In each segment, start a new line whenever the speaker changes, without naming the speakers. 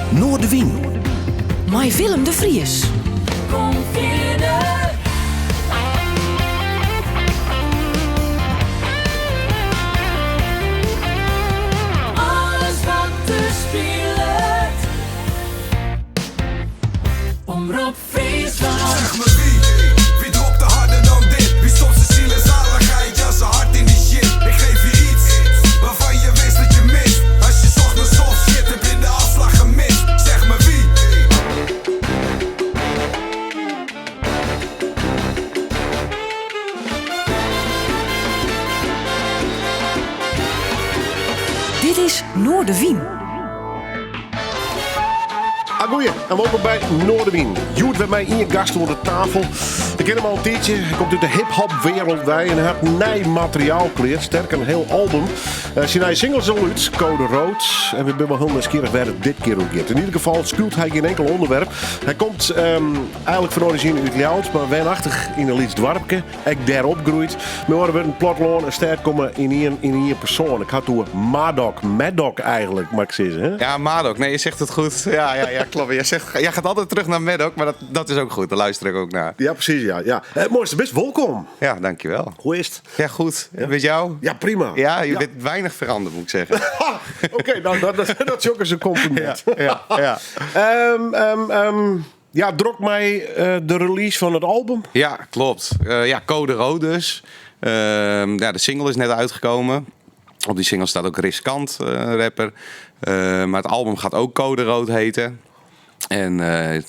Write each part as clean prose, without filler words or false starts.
Noardewyn.
Mei Willem de Vries.
Kom fierder. Alles wat der spilet. Omrop Fryslân.
Zeg me wie, wie dropte harder dan dit? Wie stopt zijn ziel en zaligheid, ja zijn hart in die shit? Ik geef je iets, waarvan je wist dat je mist. Als je zocht naar soft shit, heb je de afslag gemist. Zeg me wie.
Dit is Noardewyn.
Agoeie en wolkom by Noardewyn. Hjoed wer mei ien gast oan de tafel. Ik ken him al in tiidsje. Hy komt út de hiphopwereld wei en hat nij materiaal klear. Sterker, in hiel album. Eh, syn nije single is al út, Code Rood. En we binne wol hiel nijsgjirrich wêr't it dit kear oer giet. Yn ieder gefal skûlt hy gjin inkel ûnderwerp. Hy komt um, eigenlik fan orizjine út Ljouwert, mar wenachtig yn in lyts doarpke. Ek dêr opgroeid. Mei oare wurden, plattelân en stêd komme yn ien, yn ien persoan. Ik ha it oer Madok, Maddock eigenlik, moat ik sizze. Hè?
Ja, Madok. Nee, je zegt het goed. Ja, ja, ja klopt. Jij, zegt, jij gaat altijd terug naar Maddock, maar dat, dat is ook goed. Daar luister ik ook naar.
Ja, precies. Ja, ja. Eh, moaiste bist, wolkom.
Ja, dankjewel.
Hoe is it?
Ja, goed. Ja. Met jou?
Ja, prima.
Ja, je bent weinig veranderd, moet ik zeggen.
Oké, nou, dat, dat, dat is ook eens een compliment.
Ja, ja.
Ja, drok mei de release fan it album.
Ja, klopt. Ja, Code Rood dus. Ja, de single is net uitgekomen. Op die single staat ook Riskant, rapper. Maar het album gaat ook Code Rood heten. En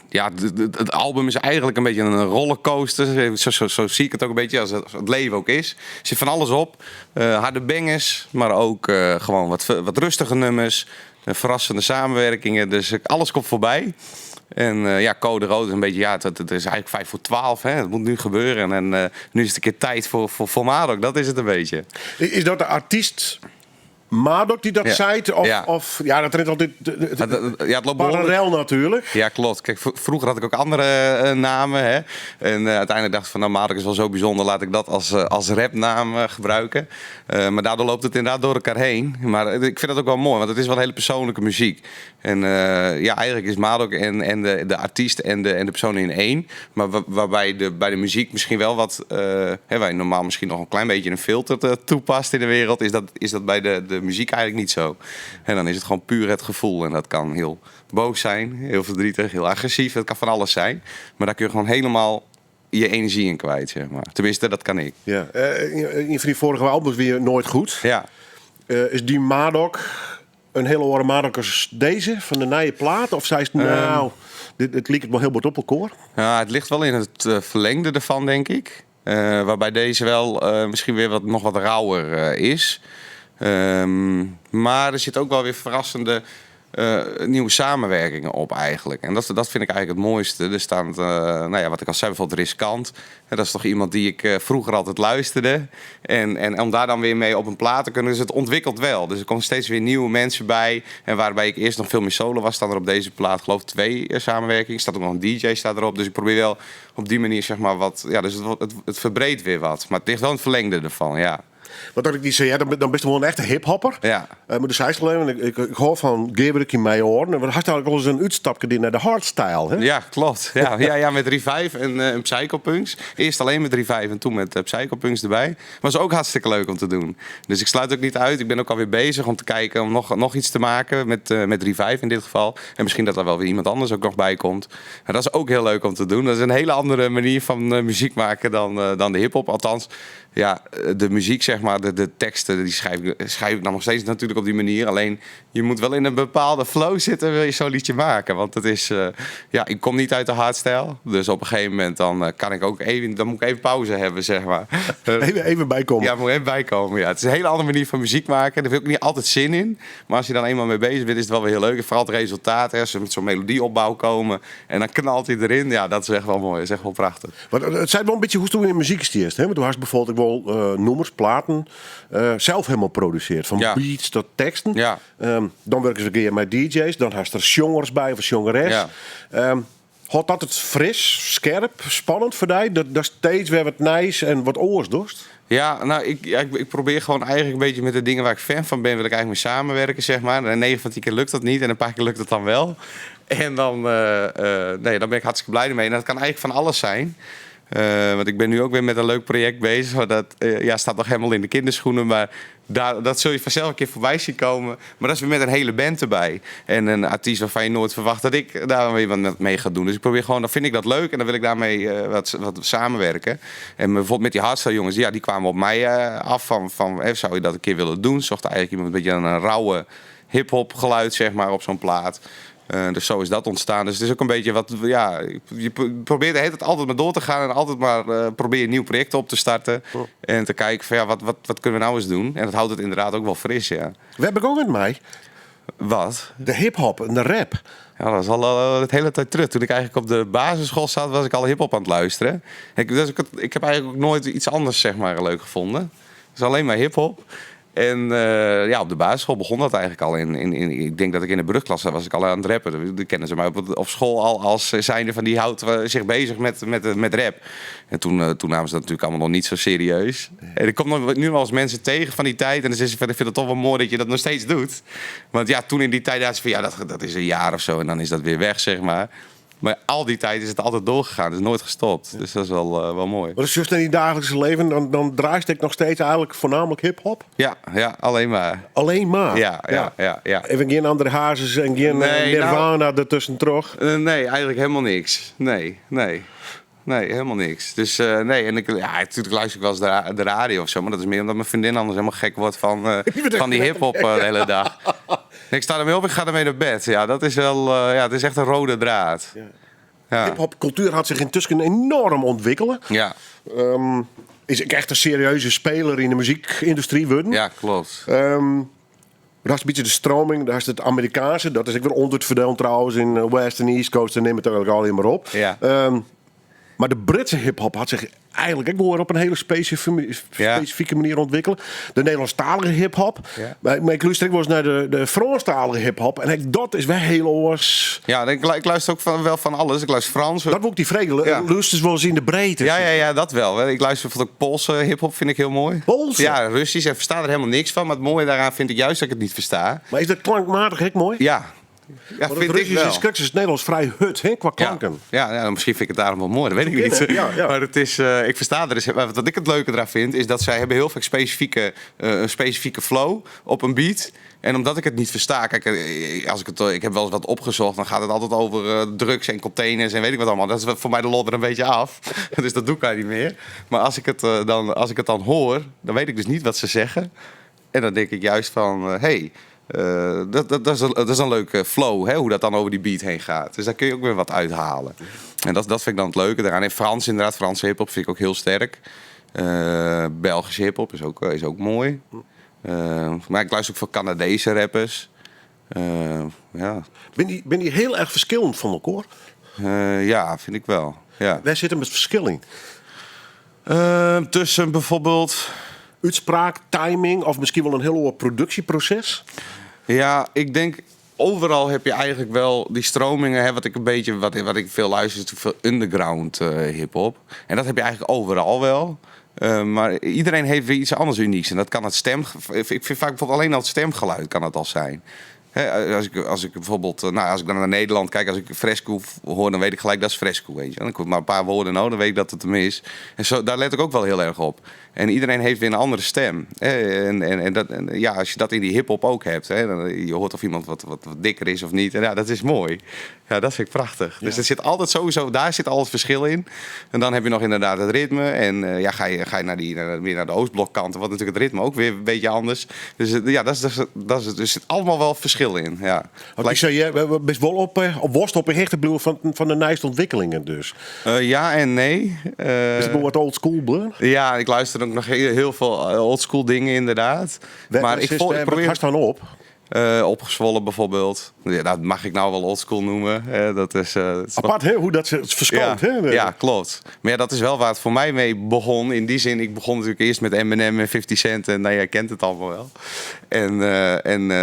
ja, het album is eigenlijk een beetje een rollercoaster. Zo zie ik het ook een beetje, als het leven ook is. Er zit van alles op. Harde bangers, maar ook gewoon wat rustige nummers. Verrassende samenwerkingen. Dus alles komt voorbij. En ja, Code Rood is een beetje, ja, het is eigenlijk 11:55. Hè? Het moet nu gebeuren. En nu is het een keer tijd voor Madok. Dat is het een beetje.
Is dat de artiest Madok die dat zei? Of, of, ja, dat rint altijd
Ja, ja, het loopt behoorlijk
parallel natuurlijk.
Ja, klopt. Kijk, vroeger had ik ook andere namen. Hè? En uiteindelijk dacht ik van, nou, Madok is wel zo bijzonder, laat ik dat als rapnaam gebruiken. Maar daardoor loopt het inderdaad door elkaar heen. Maar ik vind dat ook wel mooi, want het is wel hele persoonlijke muziek. En ja, eigenlijk is Madok en de artiest en de persoon in één. Maar waarbij bij de muziek misschien wel wat, hè, waar je normaal misschien nog een klein beetje een filter toepast in de wereld, is dat bij de muziek eigenlijk niet zo. En dan is het gewoon puur het gevoel. En dat kan heel boos zijn, heel verdrietig, heel agressief. Dat kan van alles zijn. Maar daar kun je gewoon helemaal je energie in kwijt, zeg maar. Tenminste, dat kan ik.
Ja, in van die vorige albums weer nooit goed. Is die Madok een hele oare Madok als deze van de nieuwe plaat? Of zei ze, nou, dit, het liep het wel heel wat op elkaar?
Ja, het ligt wel in het verlengde ervan, denk ik. Waarbij deze wel misschien weer nog wat rauwer is. Maar er zit ook wel weer verrassende nieuwe samenwerkingen op eigenlijk. En dat vind ik eigenlijk het mooiste. Er staat, nou ja, wat ik al zei, bijvoorbeeld Riskant. En dat is toch iemand die ik vroeger altijd luisterde. En om daar dan weer mee op een plaat te kunnen. Dus het ontwikkelt wel. Dus er komen steeds weer nieuwe mensen bij. En waarbij ik eerst nog veel meer solo was, staan er op deze plaat geloof ik 2 samenwerkingen. Staat ook nog een DJ staat erop. Dus ik probeer wel op die manier, zeg maar, wat... Ja, dus het verbreedt weer wat. Maar het ligt wel in het verlengde ervan, ja.
Want dat ik die zei, ja, dan ben je wel een echte hiphopper. Maar de zei ze alleen, ik hoor van Gebrek in mijn oren. En wat had eigenlijk al eens een uitstapje naar de hardstyle, hè?
Ja, klopt. Ja, ja, ja, met 3-5 en Psychopunks. Eerst alleen met 3-5 en toen met Psychopunks erbij. Was ook hartstikke leuk om te doen. Dus ik sluit ook niet uit. Ik ben ook alweer bezig om te kijken om nog iets te maken met 3-5 in dit geval. En misschien dat er wel weer iemand anders ook nog bij komt. En dat is ook heel leuk om te doen. Dat is een hele andere manier van muziek maken dan de hiphop. Althans, ja, de muziek, zeg maar, de teksten, die schrijf ik dan nog steeds natuurlijk op die manier. Alleen, je moet wel in een bepaalde flow zitten, wil je zo'n liedje maken. Want het is, ja, ik kom niet uit de hardstyle. Dus op een gegeven moment dan kan ik ook even, dan moet ik even pauze hebben, zeg maar.
Even bijkomen.
Ja, moet even bijkomen, ja. Het is een hele andere manier van muziek maken. Daar heb ik niet altijd zin in. Maar als je dan eenmaal mee bezig bent, is het wel weer heel leuk. En vooral het resultaat, hè, als ze met zo'n melodieopbouw komen en dan knalt hij erin. Ja, dat is echt wel mooi. Dat is echt wel prachtig.
Maar het zijn wel een beetje hoe toen in de muziek stiert, hè? Want toen had je bijvoorbeeld ik wel nummers, platen zelf helemaal produceerd. Van beats tot teksten. Dan werken ze een keer met D J's. Dan had er jongers bij of jongeres. Hâldt dat it fris, skerp, spannend foar dy? Dat datst steeds wer wat nijs en wat oars dochst?
Ja, nou, ik, ja, ik probeer gewoon eigenlijk een beetje met de dingen waar ik fan van ben, wil ik eigenlijk mee samenwerken, zeg maar. En 9 van 10 keer lukt dat niet en een paar keer lukt het dan wel. En dan, nee, dan ben ik hartstikke blij ermee. En dat kan eigenlijk van alles zijn. Want ik ben nu ook weer met een leuk project bezig. Maar dat ja, staat nog helemaal in de kinderschoenen. Maar dat zul je vanzelf een keer voorbij zien komen. Maar dat is weer met een hele band erbij. En een artiest waarvan je nooit verwacht dat ik daar weer wat mee ga doen. Dus ik probeer gewoon, dan vind ik dat leuk en dan wil ik daarmee wat samenwerken. En bijvoorbeeld met die hardstyle jongens, ja, die kwamen op mij af van hè, zou je dat een keer willen doen? Zocht eigenlijk iemand een beetje een rauwe hip-hop geluid, zeg maar, op zo'n plaat. Dus zo is dat ontstaan. Dus het is ook een beetje wat, ja, je probeert de hele tijd altijd maar door te gaan en altijd maar probeer nieuwe projecten op te starten. En te kijken van, ja, wat kunnen we nou eens doen? En dat houdt het inderdaad ook wel fris, ja.
We hebben ook met mij.
Wat?
De hip-hop en de rap.
Ja, dat is al het hele tijd terug. Toen ik eigenlijk op de basisschool zat, was ik al hip-hop aan het luisteren. Dus ik heb eigenlijk ook nooit iets anders, zeg maar, leuk gevonden. Dus alleen maar hip-hop. En ja, op de basisschool begon dat eigenlijk al. Ik denk dat ik in de brugklas was ik al aan het rappen. Dat kennen ze mij op school al als zijnde van die houdt zich bezig met rap. En toen namen ze dat natuurlijk allemaal nog niet zo serieus. En ik kom nog, nu wel eens mensen tegen van die tijd. En dan zeggen ze van, ik vind het toch wel mooi dat je dat nog steeds doet. Want ja, toen in die tijd dachten ze van, ja, dat is een jaar of zo. En dan is dat weer weg, zeg maar. Maar al die tijd is het altijd doorgegaan. Het is nooit gestopt. Dus dat is wel mooi.
Maar als je in je dagelijkse leven, dan draait ik nog steeds eigenlijk voornamelijk hiphop?
Ja, ja, alleen maar.
Alleen maar?
Ja.
Even geen André Hazes en geen
Nee,
Nirvana
nou,
ertussen terug?
Nee, eigenlijk helemaal niks. Nee, nee. Nee, helemaal niks. Dus nee, en ik, ja, natuurlijk luister ik wel eens de radio of zo. Maar dat is meer omdat mijn vriendin anders helemaal gek wordt van die hiphop de hele dag. Nee, ik sta ermee op, ik ga ermee naar bed. Ja, dat is wel, ja, het is echt een rode draad.
Ja.
Ja.
Hip-hopcultuur had zich intussen enorm ontwikkelen. Is ik echt een serieuze speler in de muziekindustrie worden.
Ja, klopt.
Dat is een beetje de stroming, daar is het Amerikaanse. Dat is ik weer onder het verdeel trouwens in West en East Coast. En neem het eigenlijk al in maar op. Maar de Britse hip-hop had zich eigenlijk ook wel op een hele specifieke manier ontwikkelen. De Nederlandstalige hip-hop. Maar ik luister ook wel eens naar de Franstalige hip-hop. En dat is wel heel oors.
Ja, ik luister ook wel van alles. Ik luister Frans.
Dat wil ik die vrede. Luister wel eens in de breedte.
Ja, ja, ja, dat wel. Ik luister bijvoorbeeld ook Poolse hip-hop, vind ik heel mooi.
Poolse?
Ja, Russisch. En versta er helemaal niks van. Maar het mooie daaraan vind ik juist dat ik het niet versta.
Maar is dat klankmatig ook mooi?
Ja. Ja,
Want het
vind ik
Russisch
wel.
is, is het Nederlands vrij hut, hè, qua klanken.
Ja, ja, misschien vind ik het daarom wel mooi, dat weet ik niet.
Ja, ja.
Maar het is, ik versta er eens, maar wat ik het leuke eraan vind, is dat zij hebben heel vaak een specifieke flow op een beat. En omdat ik het niet versta, kijk, als ik het, ik heb wel eens wat opgezocht, dan gaat het altijd over drugs en containers en weet ik wat allemaal. Dat is voor mij de lol er een beetje af. Dus dat doe ik eigenlijk niet meer. Maar als ik het dan hoor, dan weet ik dus niet wat ze zeggen. En dan denk ik juist van, hey, dat is een leuke flow, hè, hoe dat dan over die beat heen gaat. Dus daar kun je ook weer wat uithalen. En dat vind ik dan het leuke eraan. En Frans, inderdaad, Franse hiphop vind ik ook heel sterk. Belgische hiphop is ook mooi. Maar ik luister ook veel Canadese rappers. Ja.
Ben die heel erg verschillend van elkaar?
Ja, vind ik wel. Ja.
Waar zit hem het verschil in?
Tussen bijvoorbeeld...
Uitspraak, timing of misschien wel een heel productieproces?
Ja, ik denk overal heb je eigenlijk wel die stromingen. Hè, wat ik een beetje, wat, wat ik veel luister, is veel underground hip-hop. En dat heb je eigenlijk overal wel. Maar iedereen heeft weer iets anders unieks. En dat kan het stem. Ik vind vaak bijvoorbeeld alleen al het stemgeluid kan het al zijn. Hè, als ik bijvoorbeeld, nou, als ik dan naar Nederland kijk, als ik Fresku hoor, dan weet ik gelijk dat is Fresku, weet je. Dan ik maar een paar woorden nodig, dan weet ik dat het hem is. En zo, daar let ik ook wel heel erg op. En iedereen heeft weer een andere stem. Hè, en ja, als je dat in die hiphop ook hebt, hè, dan, je hoort of iemand wat dikker is of niet. En ja, dat is mooi. Ja, dat vind ik prachtig. Dus er zit altijd sowieso, daar zit al het verschil in. En dan heb je nog inderdaad het ritme. En ja, ga je weer naar de Oostblokkant, wat natuurlijk het ritme ook weer een beetje anders. Dus ja, dat is, er zit allemaal wel verschil in. Ja.
Want ik zei, je bent wel op worst op een hechte bloem van de nieuwste ontwikkelingen dus.
Ja en nee.
Is het wel wat old school, blur?
Ja, ik luister ook nog heel, heel veel old school dingen inderdaad. Maar ik probeer
Wat dan op?
Opgezwolle bijvoorbeeld. Ja, dat mag ik nou wel oldschool noemen. Dat is
Apart, hè? Hoe dat ze het verschoont,
Ja,
hè?
ja, klopt. Maar ja, dat is wel waar het voor mij mee begon. In die zin, ik begon natuurlijk eerst met Eminem en 50 Cent. En nou, jij kent het allemaal wel.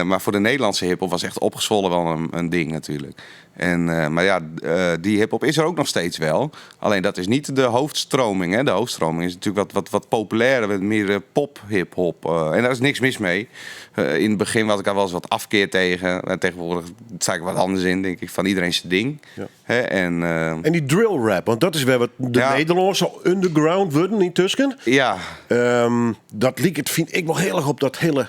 Maar voor de Nederlandse hiphop was echt Opgezwolle wel een ding natuurlijk. En, eh, maar ja, eh, die hip-hop is er ook nog steeds wel. Alleen dat is niet de hoofdstroming. Hè. De hoofdstroming is natuurlijk wat, wat, wat populairder, wat meer eh, pop-hip-hop. en daar is niks mis mee. In het begin had ik daar wel eens wat afkeer tegen. En tegenwoordig sta ik wat anders in, denk ik, van iedereen zijn ding.
Ja.
Hè, en,
En die drill rap, want dat is weer wat de
Ja.
Nederlandse underground worden intussen.
ja,
Dat liep het, vind ik wel heel erg op dat hele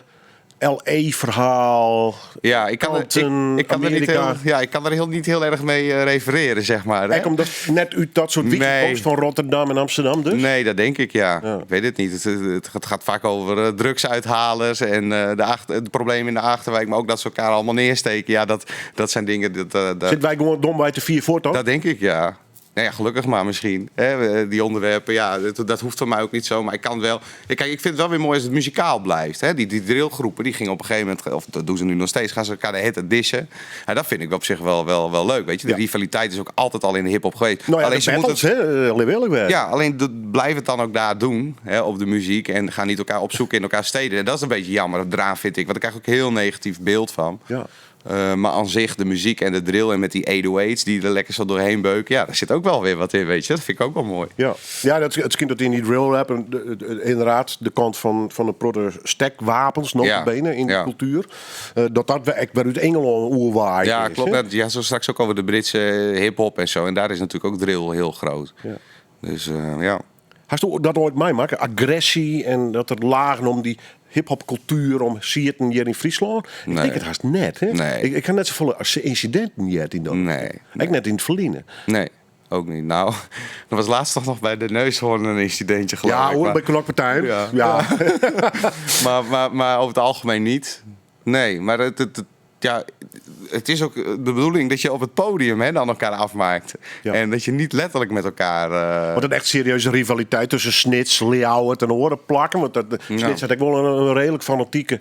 LA-verhaal.
ja, ik kan, er, ik,
Compton,
ik kan er niet
Amerika.
heel, ja, ik kan er heel, niet heel erg mee refereren, zeg maar. Hè?
Ook omdat net uit dat soort wieken
Nee.
komt van Rotterdam en Amsterdam dus.
Nee, dat denk ik, ja.
Ja.
Ik weet het niet. Het, het gaat vaak over drugsuithalers en de problemen in de Achterwijk. Maar ook dat ze elkaar allemaal neersteken. Ja, dat zijn dingen... Dat,
Zitten wij gewoon dom bij de vier voor, toch?
dat denk ik, ja. Nou ja, gelukkig maar misschien. Hè, die onderwerpen, ja, dat hoeft van mij ook niet zo. Maar ik kan wel... Ja, kijk, ik vind het wel weer mooi als het muzikaal blijft. Hè. Die drillgroepen, die gingen op een gegeven moment... Of dat doen ze nu nog steeds, gaan ze elkaar de hitte dissen. Ja, dat vind ik op zich wel leuk, weet je. De
Ja.
rivaliteit is ook altijd al in de hiphop geweest.
Nou ja,
Alleen
de
ze moeten
battles, hè, eerlijk werd.
ja, alleen dat, blijf het dan ook daar doen, hè, op de muziek. En ga niet elkaar opzoeken in elkaar steden. En dat is een beetje jammer, dat eraan vind ik. Want daar krijg ik ook een heel negatief beeld van.
Ja.
Maar aan zich, de muziek en de drill en met die 808's die er lekker zo doorheen beuken. Ja, daar zit ook wel weer wat in, weet je. Dat vind ik ook wel mooi.
Ja, ja dat, het schijnt dat in die drill rap, en inderdaad, de kant van de protte stekwapens, notabene, in de cultuur. Dat dat echt weer uit Engeland oerwaait
Ja,
is,
klopt.
hè?
Ja, zo straks ook over de Britse hip-hop en zo. En daar is natuurlijk ook drill heel groot.
Ja.
Dus ja.
Hast du dat ooit meemaken? Agressie en dat er lagen om die hip-hop cultuur om zitten hier in Friesland? Ik
Nee.
denk het haast net, hè?
Nee.
Ik heb net zoveel incidenten yet in dat.
Nee,
Ik net in het verleden.
Nee, ook niet. Nou, er was laatst toch nog bij de neushoorn een incidentje, geloof
Ja,
ik.
hoor,
maar-
bij Knokpartij.
Ja.
Ja.
Maar over het algemeen niet. Nee, maar ja, het is ook de bedoeling dat je op het podium, hè, dan elkaar afmaakt.
Ja.
En dat je niet letterlijk met elkaar...
Want een echt serieuze rivaliteit tussen Snits, Ljouwert en Oren plakken. Want Snits had ik wel een redelijk fanatieke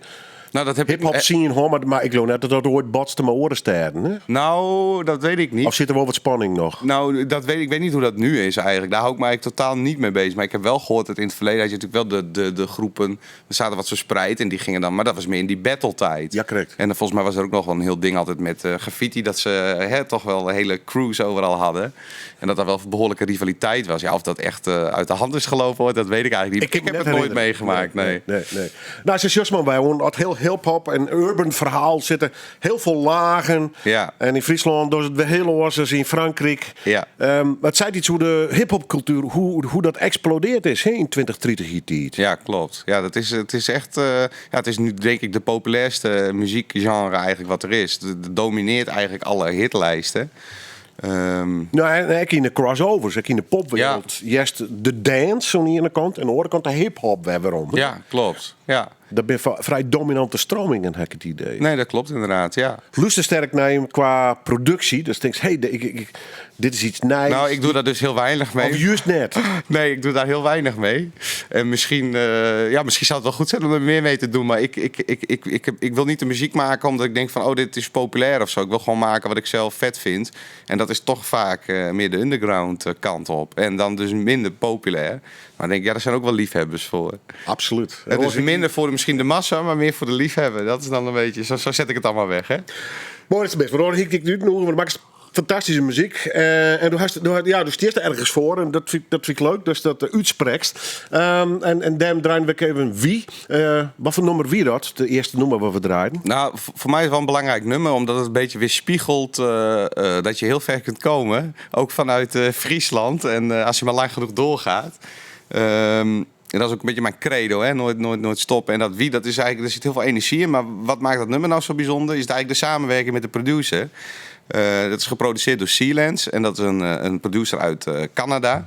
nou, dat heb ik-
hip-hop scene, hoor. Maar ik geloof net dat dat ooit botste met orensterren, hè?
Nou, dat weet ik niet.
Of zit er wel wat spanning nog?
Nou, dat weet ik weet niet hoe dat nu is eigenlijk. Daar hou ik me eigenlijk totaal niet mee bezig. Maar ik heb wel gehoord dat in het verleden had je natuurlijk wel de groepen. Er zaten wat verspreid en die gingen dan. Maar dat was meer in die battle-tijd.
Ja, correct.
En dan, volgens mij was er ook nog wel een heel ding altijd met graffiti. Dat ze toch wel hele crews overal hadden. En dat daar wel behoorlijke rivaliteit was. Ja, of dat echt uit de hand is gelopen wordt, dat weet ik eigenlijk niet. Ik, heb het nooit meegemaakt, nee.
Nee, nee. Nou, ze Justman, wij horen dat heel hip-hop en urban verhaal zitten. Heel veel lagen.
Ja.
En in Friesland doet het weer heel anders als in Frankrijk.
Ja.
Maar het zei iets hoe de hip-hop cultuur, hoe dat explodeerd is, hè, in 2030 hier tijd.
Ja, klopt. Ja, dat is, het is echt, ja, het is nu denk ik de populairste muziekgenre eigenlijk wat er is. Het domineert eigenlijk alle hitlijsten.
Nou, en ook in de crossovers, ook in de popwereld. Juist de dance aan de ene kant en aan de andere kant de hip-hop weer waarom.
Ja, klopt. Ja.
Dat ben vrij dominante stromingen, heb ik het idee.
Nee, dat klopt inderdaad, ja.
Luister sterk naar hem qua productie. Dus denk je, hey, dit is iets nice.
Nou, ik doe daar dus heel weinig mee.
Of juist net.
Nee, ik doe daar heel weinig mee. En misschien zou het wel goed zijn om er meer mee te doen. Maar ik wil niet de muziek maken omdat ik denk van, oh, dit is populair of zo. Ik wil gewoon maken wat ik zelf vet vind. En dat is toch vaak meer de underground kant op. En dan dus minder populair. Maar ik denk, ja, daar zijn ook wel liefhebbers voor.
Absoluut.
Het is minder voor misschien de massa, maar meer voor de liefhebber. Dat is dan een beetje, zo zet ik het allemaal weg, hè?
Mooi is het best. Maar hoor, ik nu nog, want het maakt fantastische muziek. En du hast, du hast, ja, du stiest er ergens voor en dat vind ik leuk, dus dat uitspreekt. En daarom draaien we even wie. Wat voor nummer wie dat? De eerste nummer wat we draaien.
Voor mij is het wel een belangrijk nummer, omdat het een beetje weerspiegelt dat je heel ver kunt komen. Ook vanuit Friesland. En als je maar lang genoeg doorgaat. En dat is ook een beetje mijn credo, hè? Nooit, nooit, nooit stoppen. En dat wie, dat is eigenlijk, er zit heel veel energie in. Maar wat maakt dat nummer nou zo bijzonder? Is het eigenlijk de samenwerking met de producer. Dat is geproduceerd door Sealens. En dat is een producer uit Canada.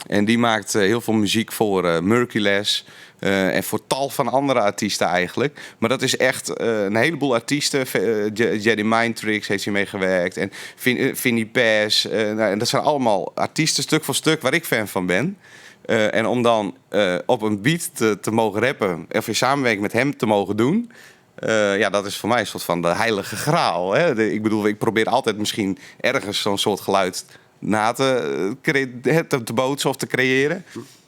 En die maakt heel veel muziek voor Merculez. En voor tal van andere artiesten eigenlijk. Maar dat is echt een heleboel artiesten. Jerry Mindtricks heeft hij meegewerkt. En Vinnie Paz. En dat zijn allemaal artiesten, stuk voor stuk, waar ik fan van ben. En om dan op een beat te mogen rappen... of in samenwerking met hem te mogen doen... dat is voor mij een soort van de heilige graal. Hè? Ik probeer altijd misschien ergens zo'n soort geluid na te bootsen of te creëren.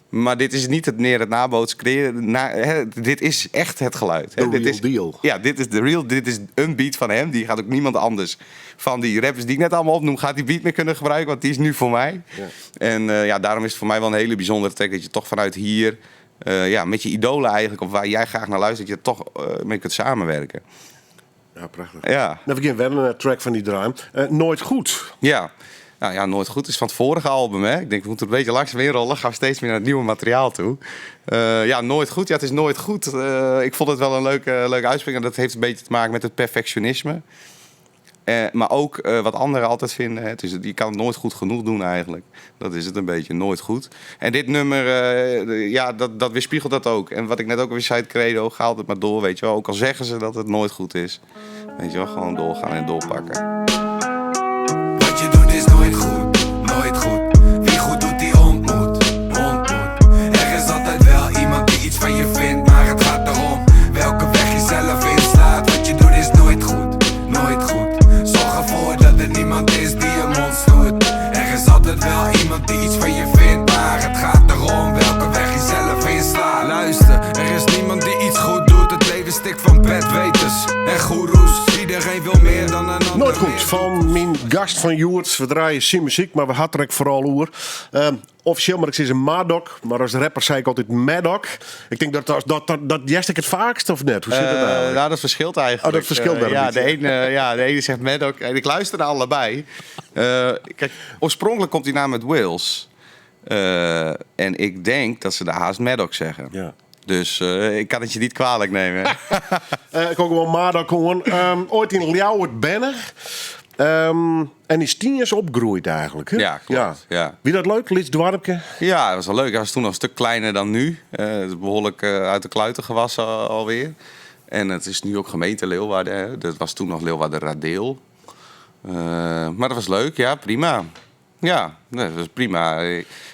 Maar dit is niet het meer het nabootsen creëren. Na, hè, dit is echt het geluid. Hè.
The
Dit
real
is,
deal.
Ja, dit is de real. Dit is een beat van hem. Die gaat ook niemand anders van die rappers die ik net allemaal opnoem, gaat die beat meer kunnen gebruiken. Want die is nu voor mij.
Ja.
En ja, daarom is het voor mij wel een hele bijzondere track. Dat je toch vanuit hier, ja, met je idolen eigenlijk, of waar jij graag naar luistert, dat je toch mee kunt samenwerken.
Ja, prachtig.
Ja.
Nou, we gaan weer een track van die draai. Nooit goed.
Ja. Nou ja, Nooit Goed is van het vorige album. Hè? Ik denk, we moeten een beetje langzaam inrollen. Gaan we steeds meer naar het nieuwe materiaal toe. Ja, Nooit Goed. Ja, het is nooit goed. Ik vond het wel een leuke uitspraak. En dat heeft een beetje te maken met het perfectionisme. Maar ook wat anderen altijd vinden. Hè? Dus je kan het nooit goed genoeg doen eigenlijk. Dat is het een beetje, nooit goed. En dit nummer, ja, dat weerspiegelt dat ook. En wat ik net ook weer zei, het credo, ga altijd maar door, weet je wel. Ook al zeggen ze dat het nooit goed is. Weet je wel, gewoon doorgaan en doorpakken.
Wat je doet is nooit goed, nooit goed. Wie goed doet, die ontmoet, ontmoet. Er is altijd wel iemand die iets van je vindt, maar het gaat erom welke weg je zelf inslaat. Wat je doet is nooit goed, nooit goed. Zorg ervoor dat er niemand is die je mond snoert. Er is altijd wel iemand die iets van je vindt, maar het gaat erom welke weg je zelf inslaat. Luister, er is niemand die iets goed doet. Het leven stikt van bedweters en goeroes. Iedereen wil meer dan een ander.
Nooit goed van mijn gast van Joert. We draaien zijn muziek, maar we hadden er vooral oer. Officieel, maar ik zeg een Madok. Maar als rapper zei ik altijd Madok. Ik denk dat jest ik het vaakst of net? Hoe zit het nou?
Nou, dat verschilt eigenlijk.
Oh, dat verschilt wel een beetje.
De ene zegt Madok. En ik luister naar allebei. Kijk, oorspronkelijk komt die naam uit Wales. En ik denk dat ze de haast Madok zeggen.
Ja.
Dus ik kan het je niet kwalijk nemen.
Ik ook wel Madok hoor. Ooit in Ljouwert Benner. En is 10 jaar opgegroeid eigenlijk. Hè?
Ja, klopt.
Ja.
Ja.
Wie dat leuk? Lits Dwarpke?
Ja, dat was wel leuk. Hij was toen nog een stuk kleiner dan nu. Behoorlijk uit de kluiten gewassen alweer. En het is nu ook gemeente Leeuwarden. Hè. Dat was toen nog Leeuwarden Radeel. Maar dat was leuk, ja, prima. Ja, nee, dat was prima.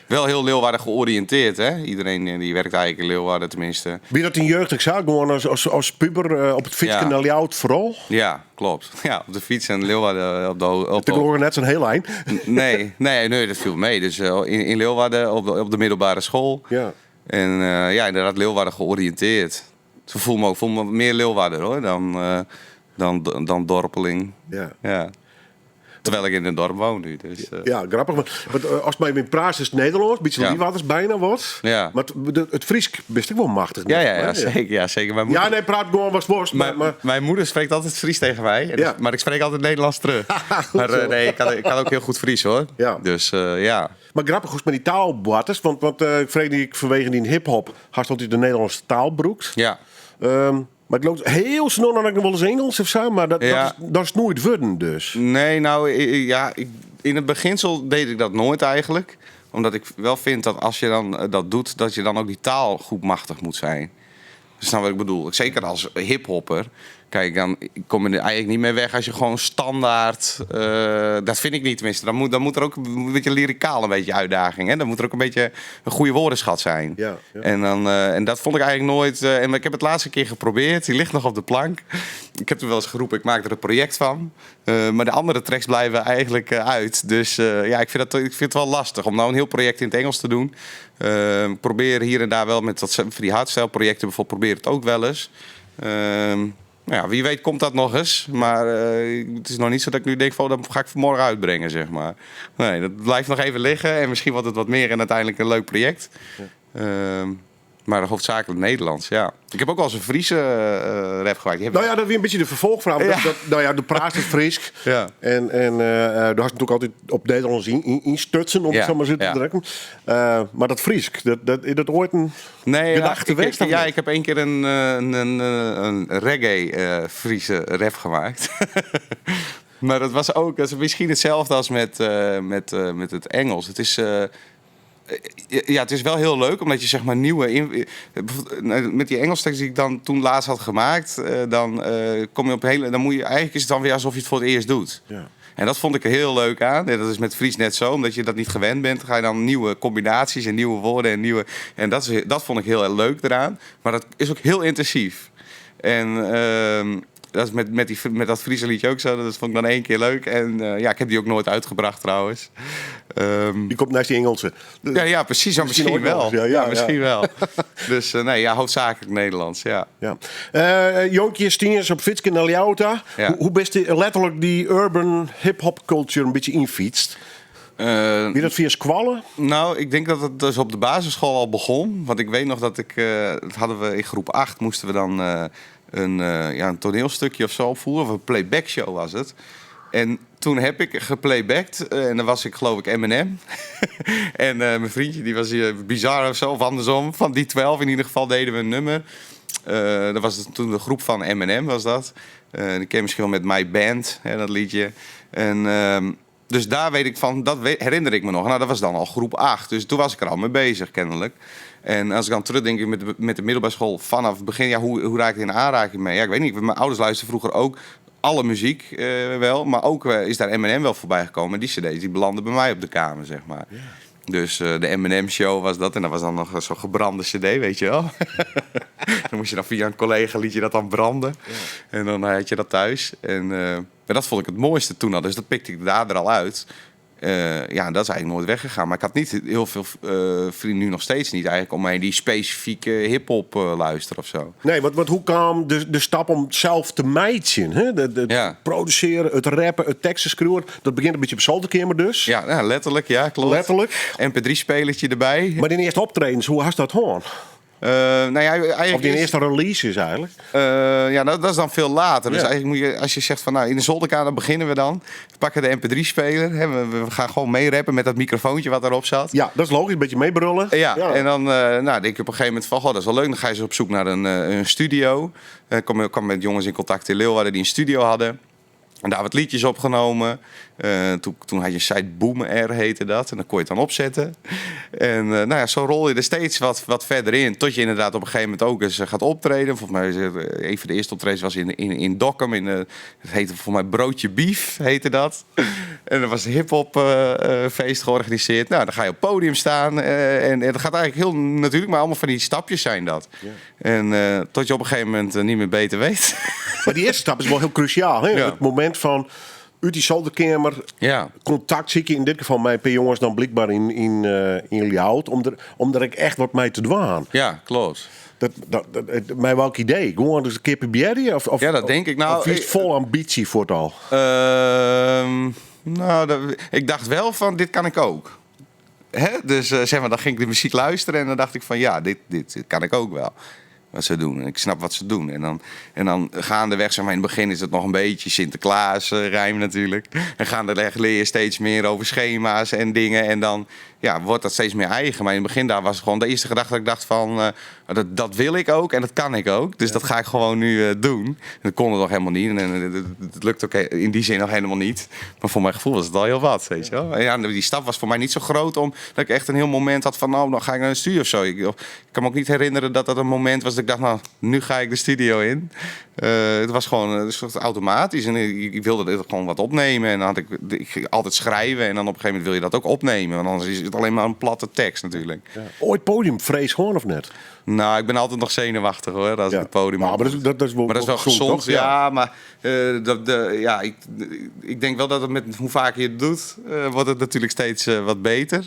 Wel heel Leeuwarden georiënteerd, hè? Iedereen die werkt eigenlijk in Leeuwarden, tenminste.
Wie dat in jeugd, ik zou gewoon als puber op het fietsje naar Ljouwert vooral.
Ja, klopt. Ja, op de fiets en Leeuwarden op de ho-, op
Ik hoor net zo'n heel eind.
Nee, nee, nee, dat viel mee. Dus in Leeuwarden op de middelbare school.
Ja.
En ja, inderdaad Leeuwarden georiënteerd. Ze voel me ook, voel me meer Leeuwarder, hoor, dan dorpeling.
Ja.
Ja. Terwijl ik in een dorp woon nu. Dus.
Ja, grappig. Maar, want als mij in praat is het Nederlands, een beetje
Ja.
Leeuwarders bijna wordt.
Ja.
Maar het Fries best ik wel machtig.
Ja,
net,
ja, ja,
hè? Ja.
zeker, ja, zeker. Mijn
Ja,
moeder
nee, praat gewoon was worst. Maar
Mijn moeder spreekt altijd Fries tegen mij. En
Ja.
maar ik spreek altijd Nederlands terug.
Goed
Maar
zo.
nee, ik kan ook heel goed Fries, hoor.
Ja.
Dus ja.
Maar grappig hoe het met die taalboarters. Want ik vrees niet vanwege die hiphop had altijd de Nederlandse taal broekt.
Ja.
Maar ik loop heel snel naar ik nog wel eens Engels of zo, maar
Ja.
dat is nooit worden dus.
Nee, nou, ja, in het beginsel deed ik dat nooit eigenlijk. Omdat ik wel vind dat als je dan dat doet, dat je dan ook die taal goed machtig moet zijn. Dus nou wat ik bedoel. Zeker als hiphopper. Kijk, dan kom je er eigenlijk niet mee weg als je gewoon standaard... dat vind ik niet tenminste. Dan moet er ook een beetje lyricaal een beetje uitdaging. Hè? Dan moet er ook een beetje een goede woordenschat zijn.
Ja, ja.
En dat vond ik eigenlijk nooit... En ik heb het laatste keer geprobeerd. Die ligt nog op de plank. Ik heb toen wel eens geroepen, ik maak er een project van. Maar de andere tracks blijven eigenlijk uit. Dus ja, ik vind het wel lastig om nou een heel project in het Engels te doen. Probeer hier en daar wel met dat voor die hardstyle projecten bijvoorbeeld, probeer het ook wel eens. Wie weet komt dat nog eens. Maar het is nog niet zo dat ik nu denk van, oh, dat ga ik vanmorgen uitbrengen. Nee, dat blijft nog even liggen. En misschien wordt het wat meer en uiteindelijk een leuk project.
Ja.
Maar hoofdzakelijk Nederlands, ja. Ik heb ook al eens een Friese rap gemaakt. Die heb
Nou ja, dat is weer een beetje de vervolgvraag.
Ja.
De praat is Fries.
Ja.
En daar had je natuurlijk altijd op Nederlands in stutsen, om het
Ja,
zo maar zo te
ja.
drukken. Maar dat Fries, is dat ooit een
Nee, ja,
gedachte geweest? of niet?
ik heb één keer een reggae Friese rap gemaakt. Maar dat was ook, dat is misschien hetzelfde als met het Engels. Het is wel heel leuk, omdat je zeg maar nieuwe in- bijvoorbeeld, nou, met die Engelse tekst die ik dan toen laatst had gemaakt, dan kom je op hele, dan moet je, eigenlijk is het dan weer alsof je het voor het eerst doet.
Ja.
En dat vond ik er heel leuk aan. En dat is met Fries net zo, omdat je dat niet gewend bent, ga je dan nieuwe combinaties en nieuwe woorden en nieuwe. En dat vond ik heel erg leuk eraan. Maar dat is ook heel intensief. En Dat is met, met, die, met dat Friese liedje ook zo. Dat vond ik dan één keer leuk. En ja, ik heb die ook nooit uitgebracht trouwens.
Die komt naast die Engelse.
Ja, ja, precies. Ja,
Misschien
misschien
ooit nog
wel.
eens. Ja,
Ja,
ja,
misschien
ja.
wel. Dus nee, ja, hoofdzakelijk Nederlands, ja.
Ja. Jonkje Stiens op Fitske naar Ljouta.
Ja.
Hoe best die, letterlijk die urban hip-hop culture een beetje infietst? Wie dat via squallen?
Nou, ik denk dat het dus op de basisschool al begon. Want ik weet nog dat ik... dat hadden we in groep 8 moesten we dan ja, een toneelstukje of zo opvoeren. Of een playback show was het. En toen heb ik geplaybacked. En dan was ik geloof ik Eminem. En mijn vriendje die was hier bizar of zo. Of andersom. Van die 12 in ieder geval deden we een nummer. Dat was het toen de groep van Eminem was dat. Die ken je misschien wel met My Band, hè, dat liedje. En dus daar weet ik van, dat herinner ik me nog. Nou, dat was dan al groep 8. Dus toen was ik er al mee bezig, kennelijk. En als ik dan terugdenk met de middelbare school vanaf het begin... Ja, hoe raak ik in aanraking mee? Ja, ik weet niet. Mijn ouders luisterden vroeger ook alle muziek wel. Maar ook is daar Eminem wel voorbij gekomen. En die cd's die belanden bij mij op de kamer. Dus de Eminem Show was dat. En dat was dan nog zo'n gebrande cd, weet je wel. Dan moest je dan via een collega liet je dat dan branden. En dan had je dat thuis. En maar dat vond ik het mooiste toen al. Dus dat pikte ik daar er al uit. Ja, dat is eigenlijk nooit weggegaan. Maar ik had niet heel veel vrienden, nu nog steeds niet eigenlijk, om mij die specifieke hiphop luisteren of zo.
Nee, want hoe kwam de stap om zelf te meidjen? Hè? De produceren, het rappen, het teksten schrijven. Dat begint een beetje op zolderkamer dus.
Ja, ja, letterlijk, ja, klopt.
Letterlijk.
MP3-spelertje erbij.
Maar die eerste optredens, hoe had dat hoor?
Nou ja, eigenlijk
Of die
is
eerste releases eigenlijk?
Ja, dat is dan veel later. Dus eigenlijk moet je, als je zegt van, nou, in de zolderkamer beginnen we dan. We pakken de mp3-speler. Hè, we gaan gewoon meerappen met dat microfoontje wat erop zat.
Ja, dat is logisch. Een beetje meebrullen.
Ja, en dan denk ik op een gegeven moment van, goh, dat is wel leuk. Dan ga je eens op zoek naar een studio. Ik kwam met jongens in contact in Leeuwarden die een studio hadden. En daar wat liedjes opgenomen. Toen had je site Boom R heette dat. En dan kon je het dan opzetten. En zo rol je er steeds wat verder in. Tot je inderdaad op een gegeven moment ook eens gaat optreden. Volgens mij is het een van de eerste optredens was in Dokkum. Het heette volgens mij Broodje Beef heette dat. En er was een hip-hop feest georganiseerd. Nou, dan ga je op het podium staan. En dat gaat eigenlijk heel natuurlijk, maar allemaal van die stapjes zijn dat. En tot je op een gegeven moment niet meer beter weet.
Maar die eerste stap is wel heel cruciaal. Hè? Het moment van uit die zolderkamer, contact zie ik in dit geval mijn jongens dan blijkbaar in Ljouwert, omdat ik echt wat mij te dwaan.
Ja, klopt.
Mij welk idee? Gewoon dus een keer proberen?
Ja, dat denk ik.
Of is het vol ambitie voor het al?
Ik dacht wel van, dit kan ik ook. Hè? Dus dan ging ik de muziek luisteren en dan dacht ik van, ja, dit kan ik ook wel. Wat ze doen. En ik snap wat ze doen. En dan gaandeweg, in het begin is het nog een beetje Sinterklaas rijm natuurlijk. En gaandeweg leer je steeds meer over schema's en dingen. En dan wordt dat steeds meer eigen. Maar in het begin daar was het gewoon de eerste gedachte dat ik dacht van dat wil ik ook en dat kan ik ook. Dus dat ga ik gewoon nu doen. En dat kon het nog helemaal niet. En het lukt ook in die zin nog helemaal niet. Maar voor mijn gevoel was het al heel wat, weet je wel. En die stap was voor mij niet zo groot om dat ik echt een heel moment had van, nou, dan ga ik naar de studio of zo. Ik kan me ook niet herinneren dat dat een moment was dat ik dacht, nou, nu ga ik de studio in. Het was gewoon een soort automatisch. En ik wilde het gewoon wat opnemen. En dan had ik, ik ging altijd schrijven. En dan op een gegeven moment wil je dat ook opnemen. Want anders is het alleen maar een platte tekst natuurlijk.
Ja. Ooit podiumvrees gewoon of net?
Nou, ik ben altijd nog zenuwachtig hoor, als ik het podium
Maar
op
dat is wel
Maar dat is wel
gezond,
gezond,
toch?
ja, maar dat, de, ja, ik, ik denk wel dat het met hoe vaak je het doet, wordt het natuurlijk steeds wat beter.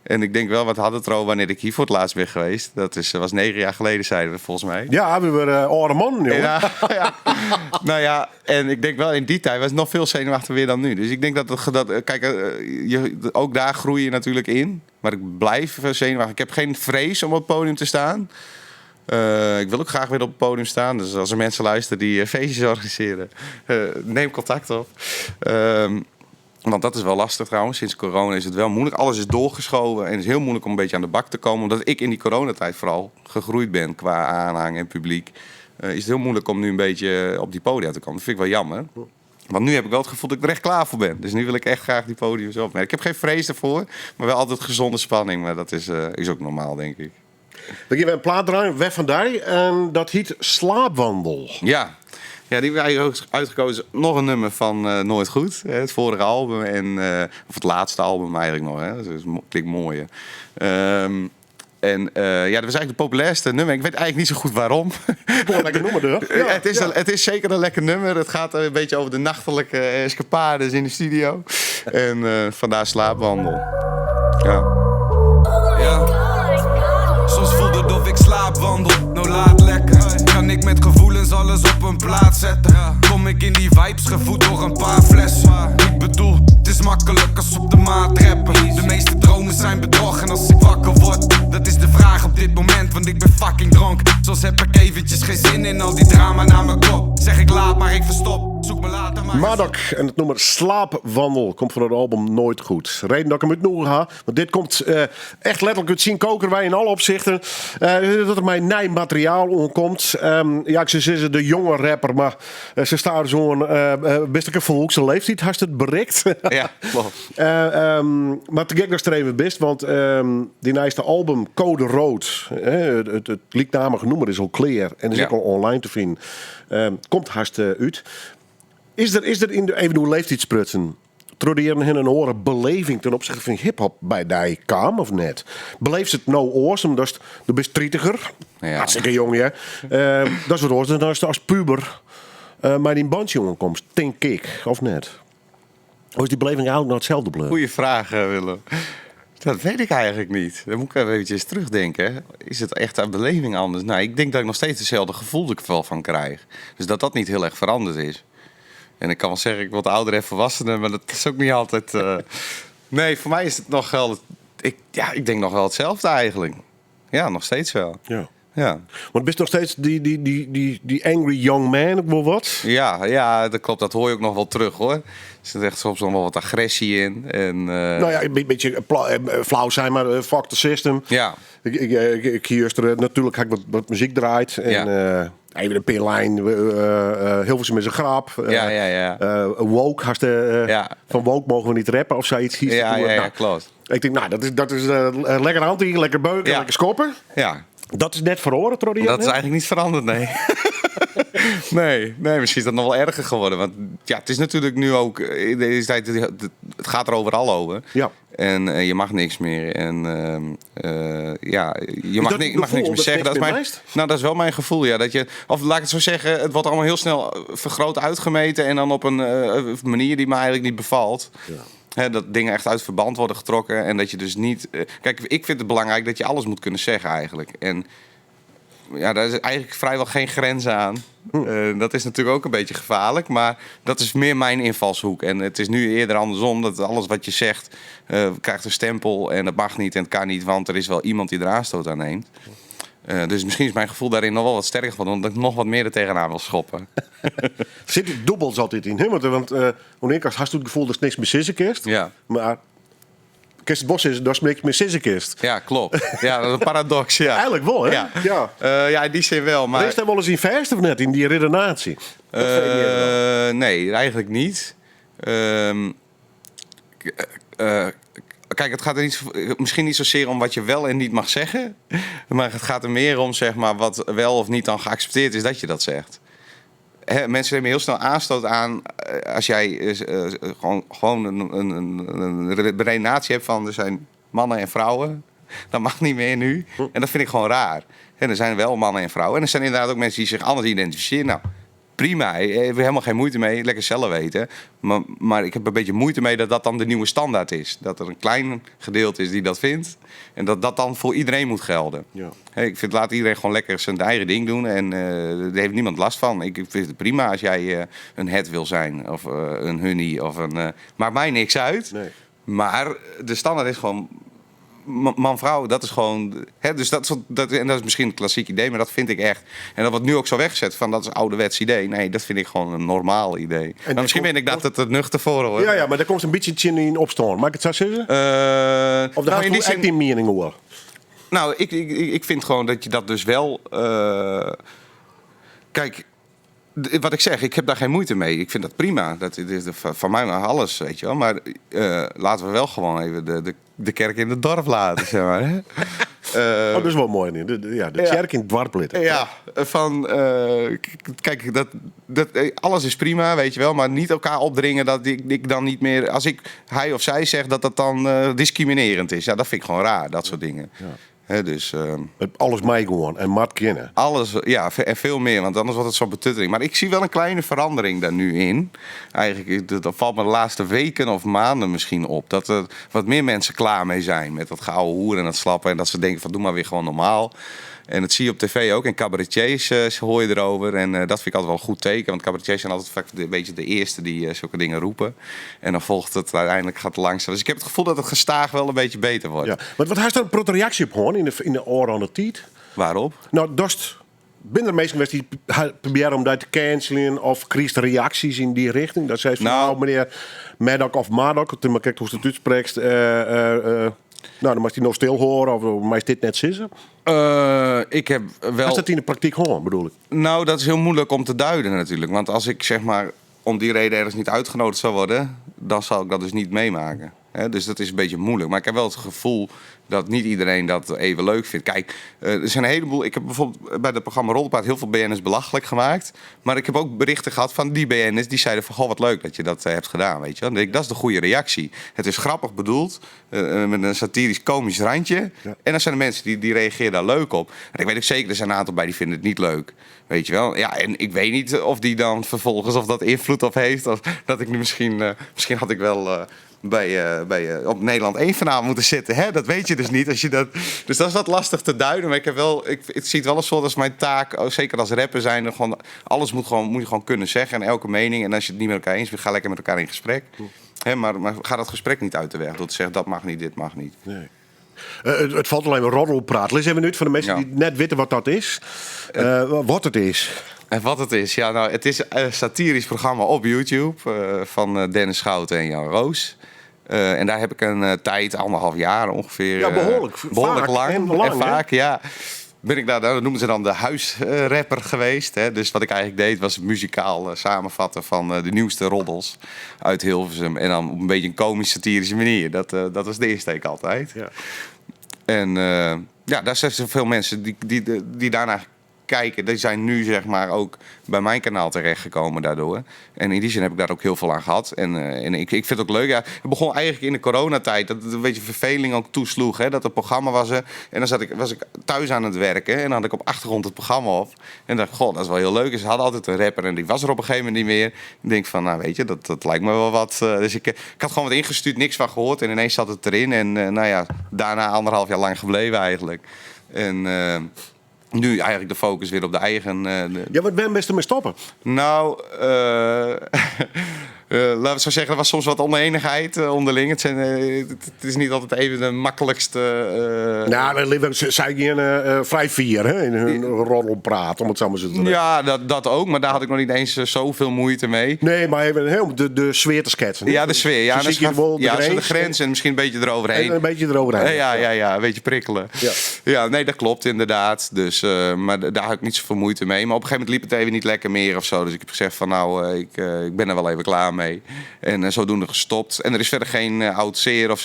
En ik denk wel, wat had het er al wanneer ik hier voor het laatst ben geweest? Dat was 9 jaar geleden, zeiden we volgens mij.
Ja, we waren oude mannen, jongen.
Ja, ja. Nou ja, en ik denk wel, in die tijd was het nog veel zenuwachtiger weer dan nu. Dus ik denk dat, het, dat, kijk je, ook daar groei je natuurlijk in. Maar ik blijf zenuwachtig. Ik heb geen vrees om op het podium te staan. Ik wil ook graag weer op het podium staan. Dus als er mensen luisteren die feestjes organiseren, neem contact op. Want dat is wel lastig trouwens. Sinds corona is het wel moeilijk. Alles is doorgeschoven en het is heel moeilijk om een beetje aan de bak te komen. Omdat ik in die coronatijd vooral gegroeid ben qua aanhang en publiek. Is het heel moeilijk om nu een beetje op die podia te komen. Dat vind ik wel jammer. Want nu heb ik wel het gevoel dat ik er echt klaar voor ben. Dus nu wil ik echt graag die podiums op. Maar ik heb geen vrees ervoor, maar wel altijd gezonde spanning. Maar dat is ook normaal, denk ik.
Dan gaan we een plaat draaien, Weg van Dij. En dat heet Slaapwandel.
Ja. Ja, die hebben wij ook uitgekozen. Nog een nummer van Nooit Goed. Hè, het vorige album. En of het laatste album eigenlijk nog. Hè. Dus het klinkt mooier. En ja, dat was eigenlijk de populairste nummer. Ik weet eigenlijk niet zo goed waarom.
Gewoon lekker nummer, dus. Ja, ja.
Het is zeker een lekker nummer. Het gaat een beetje over de nachtelijke escapades in de studio. En vandaar Slaapwandel. Ja.
Ja. Soms voelt het of ik slaapwandel, nou laat lekker. Kan ik met gevoelens alles op een plaats zetten? Kom ik in die vibes, gevoed door een paar flessen. Ik bedoel, het is makkelijk als op de maat rappen. De meeste dromen zijn bedrog en als ik wakker word, dat is de vraag op dit moment, want ik ben fucking dronk. Soms heb ik eventjes geen zin in al die drama naar mijn kop. Zeg ik laat, maar ik verstop. Zoek me later maar.
Madok en het nummer Slaapwandel komt van het album Nooit Goed. Reden dat ik hem uit nog ga, want dit komt echt letterlijk uit zien koker wij in alle opzichten. Dat er mijn nieuw materiaal omkomt. Ja, ik zou zeggen de jonge rapper, maar ze staan zo'n best een volkse leeftijd, hast het bereikt.
Ja, klopt.
Maar te gek dat het er even best, want die nieuwste album Code Rood, hè, het gelijknamige nummer is al clear en is ook al online te vinden. Komt haast uit. Is er in de, even hoe leeftijdsprutsen, Troderen hen een oren beleving ten opzichte van hip-hop bij die kwam of net? Beleeft ze het nou oors, omdat de best trietiger, hartstikke jong, hè? Dat is wat oors, dan als het als puber maar die bandjongen komt, denk ik, of net? Of is die beleving eigenlijk nog hetzelfde bleven?
Goeie vraag, Willem. Dat weet ik eigenlijk niet. Dan moet ik even eventjes terugdenken. Is het echt aan beleving anders? Nou, ik denk dat ik nog steeds hetzelfde gevoel er wel van krijg. Dus dat dat niet heel erg veranderd is. En ik kan wel zeggen, ik word ouder en volwassener, maar dat is ook niet altijd... Nee, voor mij is het nog wel... Ik denk nog wel hetzelfde eigenlijk. Ja, nog steeds wel.
Want bist nog steeds die angry young man, of wel wat?
Ja, ja, dat klopt. Dat hoor je ook nog wel terug, hoor. Er zit echt soms nog wel wat agressie in. En
Nou ja, een beetje flauw zijn, maar fuck the system. Ik hier natuurlijk ga ik wat muziek draait. En, even een pinlijn, Hilversum is een grap. Woke, hast de van woke mogen we niet rappen of zoiets. Hier toe. Ik denk, nou, dat is lekker anti, lekker beuken, lekker schoppen. Dat is net verloren, Trody,
Dat is
hè?
eigenlijk niet veranderd, nee. Nee, nee, misschien is dat nog wel erger geworden. Want ja, het is natuurlijk nu ook in deze tijd, het gaat er overal over. En je mag niks meer. En ja, je
Is dat het
mag
gevoel
niks meer
dat
zeggen.
niks
Dat is
meer
mijn
lijst?
Nou, dat is wel mijn gevoel, ja. Dat je, of laat ik het zo zeggen, het wordt allemaal heel snel vergroot uitgemeten. En dan op een manier die me eigenlijk niet bevalt. Hè, dat dingen echt uit verband worden getrokken. En dat je dus niet... Kijk, ik vind het belangrijk dat je alles moet kunnen zeggen eigenlijk. En ja, daar is eigenlijk vrijwel geen grens aan. Dat is natuurlijk ook een beetje gevaarlijk. Maar dat is meer mijn invalshoek. En het is nu eerder andersom. Dat alles wat je zegt krijgt een stempel. En dat mag niet en het kan niet. Want er is wel iemand die er aanstoot aan neemt. Dus misschien is mijn gevoel daarin nog wel wat sterker geworden. Omdat ik nog wat meer er tegenaan wil schoppen.
Zit die dubbels altijd in? Hè? Want wanneer ik als had het gevoel dat is niks meer sissenkist. Maar Kerst het Bos is, dat is niks meer sissenkist.
Ja, klopt. Ja, dat is een paradox. Ja.
Eigenlijk wel, hè?
Ja.
Ja.
Ja, in die zin wel. Maar...
Is daar wel eens in vast of net, in die redenatie? Dat vind ik meer wel.
Nee, eigenlijk niet. Kijk, het gaat er niet zo, misschien niet zozeer om wat je wel en niet mag zeggen. Maar het gaat er meer om, wat wel of niet dan geaccepteerd is dat je dat zegt. Hè, mensen nemen heel snel aanstoot aan als jij gewoon een redenatie hebt van er zijn mannen en vrouwen. Dat mag niet meer nu. En dat vind ik gewoon raar. Hè, er zijn wel mannen en vrouwen. En er zijn inderdaad ook mensen die zich anders identificeren. Nou, prima. Ik heb er helemaal geen moeite mee. Lekker zelf weten. Maar ik heb een beetje moeite mee dat dat dan de nieuwe standaard is. Dat er een klein gedeelte is die dat vindt. En dat dat dan voor iedereen moet gelden. Hè, ik vind, laat iedereen gewoon lekker zijn eigen ding doen. En daar heeft niemand last van. Ik vind het prima als jij een het wil zijn. Of een hunny. Of een maakt mij niks uit. Maar de standaard is gewoon man-vrouw, dat is gewoon... Hè, dus dat, dat, en dat is misschien een klassiek idee, maar dat vind ik echt. En dat wordt nu ook zo weggezet van dat is een ouderwets idee. Nee, dat vind ik gewoon een normaal idee.
En
Maar misschien
daar
ben ik
komt
dat het nuchter voor, hoor.
Ja, ja, maar daar komt een beetje in opstaan. Mag ik het zo zeggen? Of daar gaat
In die
echt
zin
die mening hoor.
Nou, ik vind gewoon dat je dat dus wel... Kijk, wat ik zeg, ik heb daar geen moeite mee. Ik vind dat prima. Dat is van mij maar alles, weet je wel. Maar laten we wel gewoon even de kerk in het dorp laten, zeg maar. Hè?
Oh, dat is wel mooi. Nee. De kerk in het dorp laten.
Ja, van kijk, dat, dat alles is prima, weet je wel. Maar niet elkaar opdringen dat ik dan niet meer... Als ik hij of zij zeg, dat dat dan discriminerend is. Ja, dat vind ik gewoon raar, dat soort dingen. Hè, dus,
Alles mei gewoan en moat kinne.
Alles, ja, en veel meer, want anders wordt het zo'n betuttering. Maar ik zie wel een kleine verandering daar nu in. Eigenlijk, dat valt me de laatste weken of maanden misschien op. Dat er wat meer mensen klaar mee zijn met dat geouwehoer en dat slappen. En dat ze denken van doe maar weer gewoon normaal. En dat zie je op tv ook. En cabaretiers hoor je erover. En dat vind ik altijd wel een goed teken. Want cabaretiers zijn altijd vaak een beetje de eerste die zulke dingen roepen. En dan volgt het uiteindelijk gaat het langzaam. Dus ik heb het gevoel dat het gestaag wel een beetje beter wordt.
Ja. Maar wat hast der in protte reaksje op hân yn de ôfrûne de tiid?
Waarop?
Nou, datst binne der minsken west dy't probearje om dy te canceljen of krigest reaksjes yn dy richting? Dat seist fan,
Nou,
nou, meneer Maddock of Maddock, it is mar krekt hoe'tst it útsprekst, nou, dan moatst dy no stil hâlde of meist dit net sizze.
Ik heb wel
Hast dat yn de praktyk hân, bedoel ik?
Nou, dat is heel moeilijk om te duiden natuurlijk. Want als ik zeg maar om die reden ergens niet uitgenodigd zou worden, dan zal ik dat dus niet meemaken. Hè, dus dat is een beetje moeilijk. Maar ik heb wel het gevoel dat niet iedereen dat even leuk vindt. Kijk, er zijn een heleboel... Ik heb bijvoorbeeld bij het programma Roddelpraat heel veel BN'ers belachelijk gemaakt. Maar ik heb ook berichten gehad van die BN'ers die zeiden van... Goh, wat leuk dat je dat hebt gedaan, weet je wel. Dan denk ik, dat is de goede reactie. Het is grappig bedoeld, met een satirisch komisch randje. En dan zijn er mensen die reageren daar leuk op. En ik weet ook zeker, er zijn een aantal bij die vinden het niet leuk. Weet je wel? Ja, en ik weet niet of die dan vervolgens of dat invloed op heeft. Of dat ik nu misschien... misschien had ik wel bij op Nederland 1 vanavond moeten zitten. Hè? Dat weet je dus niet. Als je dat, dus dat is wat lastig te duiden. Maar ik heb wel, ik, het ziet wel een soort als mijn taak, oh, zeker als rapper zijn, er gewoon, alles moet, gewoon, moet je gewoon kunnen zeggen. En elke mening. En als je het niet met elkaar eens bent, ga lekker met elkaar in gesprek. Hè, maar ga dat gesprek niet uit de weg. Door te zeggen, dat mag niet, dit mag niet.
Nee. Het valt alleen maar roddelpraat. Lis even uit voor de mensen die net weten wat dat is. Wat het is.
En wat het is? Ja, nou, het is een satirisch programma op YouTube van Dennis Schouten en Jan Roos. En daar heb ik een tijd, anderhalf jaar ongeveer.
Ja, behoorlijk
behoorlijk
vaak
lang.
en lang,
En
hè?
vaak, ja. Ben ik daar, dat noemen ze dan de huisrapper geweest. Hè? Dus wat ik eigenlijk deed was het muzikaal samenvatten van de nieuwste roddels uit Hilversum. En dan op een beetje een komisch satirische manier. Dat was de insteek altijd. En ja, daar zijn zoveel mensen die daarna kijken. Die zijn nu ook bij mijn kanaal terechtgekomen daardoor. En in die zin heb ik daar ook heel veel aan gehad. En ik vind het ook leuk. Ja, het begon eigenlijk in de coronatijd. Dat het een beetje verveling ook toesloeg. Hè, dat het programma was er. En dan was ik thuis aan het werken. En dan had ik op achtergrond het programma op. En dacht ik, goh, dat is wel heel leuk. En ze hadden altijd een rapper en die was er op een gegeven moment niet meer. Ik denk van, nou weet je, dat lijkt me wel wat. Dus ik had gewoon wat ingestuurd, niks van gehoord. En ineens zat het erin. En daarna anderhalf jaar lang gebleven eigenlijk. En nu eigenlijk de focus weer op de eigen, de
Ja, wat ben je best ermee stoppen?
Laten we zo zeggen, er was soms wat oneenigheid onderling. Het is niet altijd even de makkelijkste
Nou, dan leven ze, zij gingen vrij fier, hè, in hun roddelpraat, om het zo maar zo te zeggen.
Ja, dat ook, maar daar had ik nog niet eens zoveel moeite mee.
Nee, maar even heel de sfeer te schetsen, hè?
Ja, de sfeer. Ja,
Ze
dus
zien
gaan
wel de
ja, zo de
grens.
grens en misschien een beetje eroverheen.
En een beetje eroverheen.
Ja, ja, ja, een beetje prikkelen. Ja, nee, dat klopt inderdaad. Dus, maar daar had ik niet zoveel moeite mee. Maar op een gegeven moment liep het even niet lekker meer. Dus ik heb gezegd van, nou, ik ben er wel even klaar mee. En zodoende gestopt. En er is verder geen oud zeer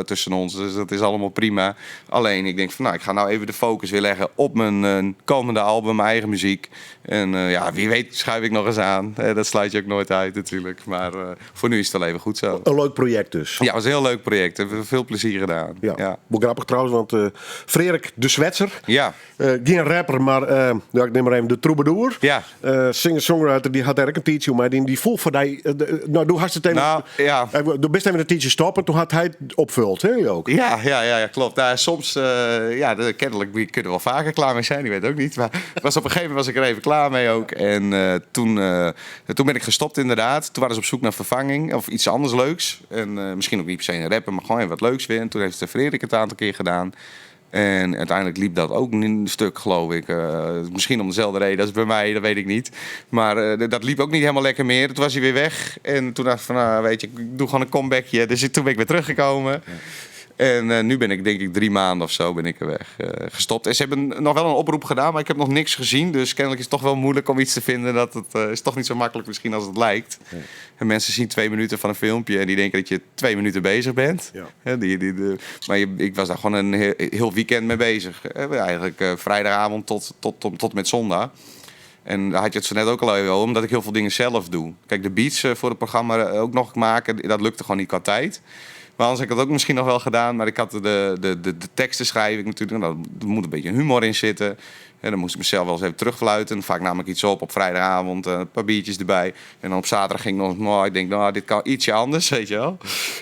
tussen ons. Dus dat is allemaal prima. Alleen, ik denk van, ik ga nou even de focus weer leggen op mijn komende album, mijn eigen muziek. En wie weet schuif ik nog eens aan. Dat sluit je ook nooit uit natuurlijk. Maar voor nu is het wel even goed zo.
Een leuk project dus.
Ja, het was een heel leuk project. We hebben veel plezier gedaan.
Ja.
Ja.
Wel grappig trouwens, want Frederik de Zwetser. Geen rapper, maar ja, ik neem maar even de troubadour. Singer-songwriter, die had daar ook een tijdje, maar die voelt voor die de, nou, doe had het even,
Nou, ja.
Doe best even een tijdje stoppen, toen had hij het opvuld, hè, ook.
Ja, ja, ja, ja, klopt. Nou, soms ja, de, kennelijk kunnen we wel vaker klaar mee zijn, ik weet het ook niet. Maar op een gegeven moment was ik er even klaar mee ook. En toen ben ik gestopt inderdaad. Toen waren ze op zoek naar vervanging of iets anders leuks. En misschien ook niet per se een rapper, maar gewoon even wat leuks weer. En toen heeft Frederik het een aantal keer gedaan. En uiteindelijk liep dat ook een stuk, geloof ik. Misschien om dezelfde reden als bij mij, dat weet ik niet. Maar dat liep ook niet helemaal lekker meer. Toen was hij weer weg. En toen dacht ik van, nou, weet je, ik doe gewoon een comebackje. Dus toen ben ik weer teruggekomen. En nu ben ik, denk ik, 3 maanden of zo ben ik er weg gestopt. En ze hebben nog wel een oproep gedaan, maar ik heb nog niks gezien. Dus kennelijk is het toch wel moeilijk om iets te vinden. Dat het is toch niet zo makkelijk misschien als het lijkt. En mensen zien 2 minuten van een filmpje en die denken dat je 2 minuten bezig bent. Hè, die, die, de, maar je, ik was daar gewoon een heel weekend mee bezig. Hè, eigenlijk vrijdagavond tot met zondag. En daar had je het zo net ook al even over, omdat ik heel veel dingen zelf doe. Kijk, de beats voor het programma ook nog maken, dat lukte gewoon niet qua tijd. Maar anders had ik dat ook misschien nog wel gedaan. Maar ik had de, de, de, de teksten schrijf ik natuurlijk. Nou, er moet een beetje humor in zitten. En dan moest ik mezelf wel eens even terugfluiten. Vaak nam ik iets op op vrijdagavond, een paar biertjes erbij. En dan op zaterdag ging ik nog, nou, ik denk, nou, dit kan ietsje anders, weet je wel.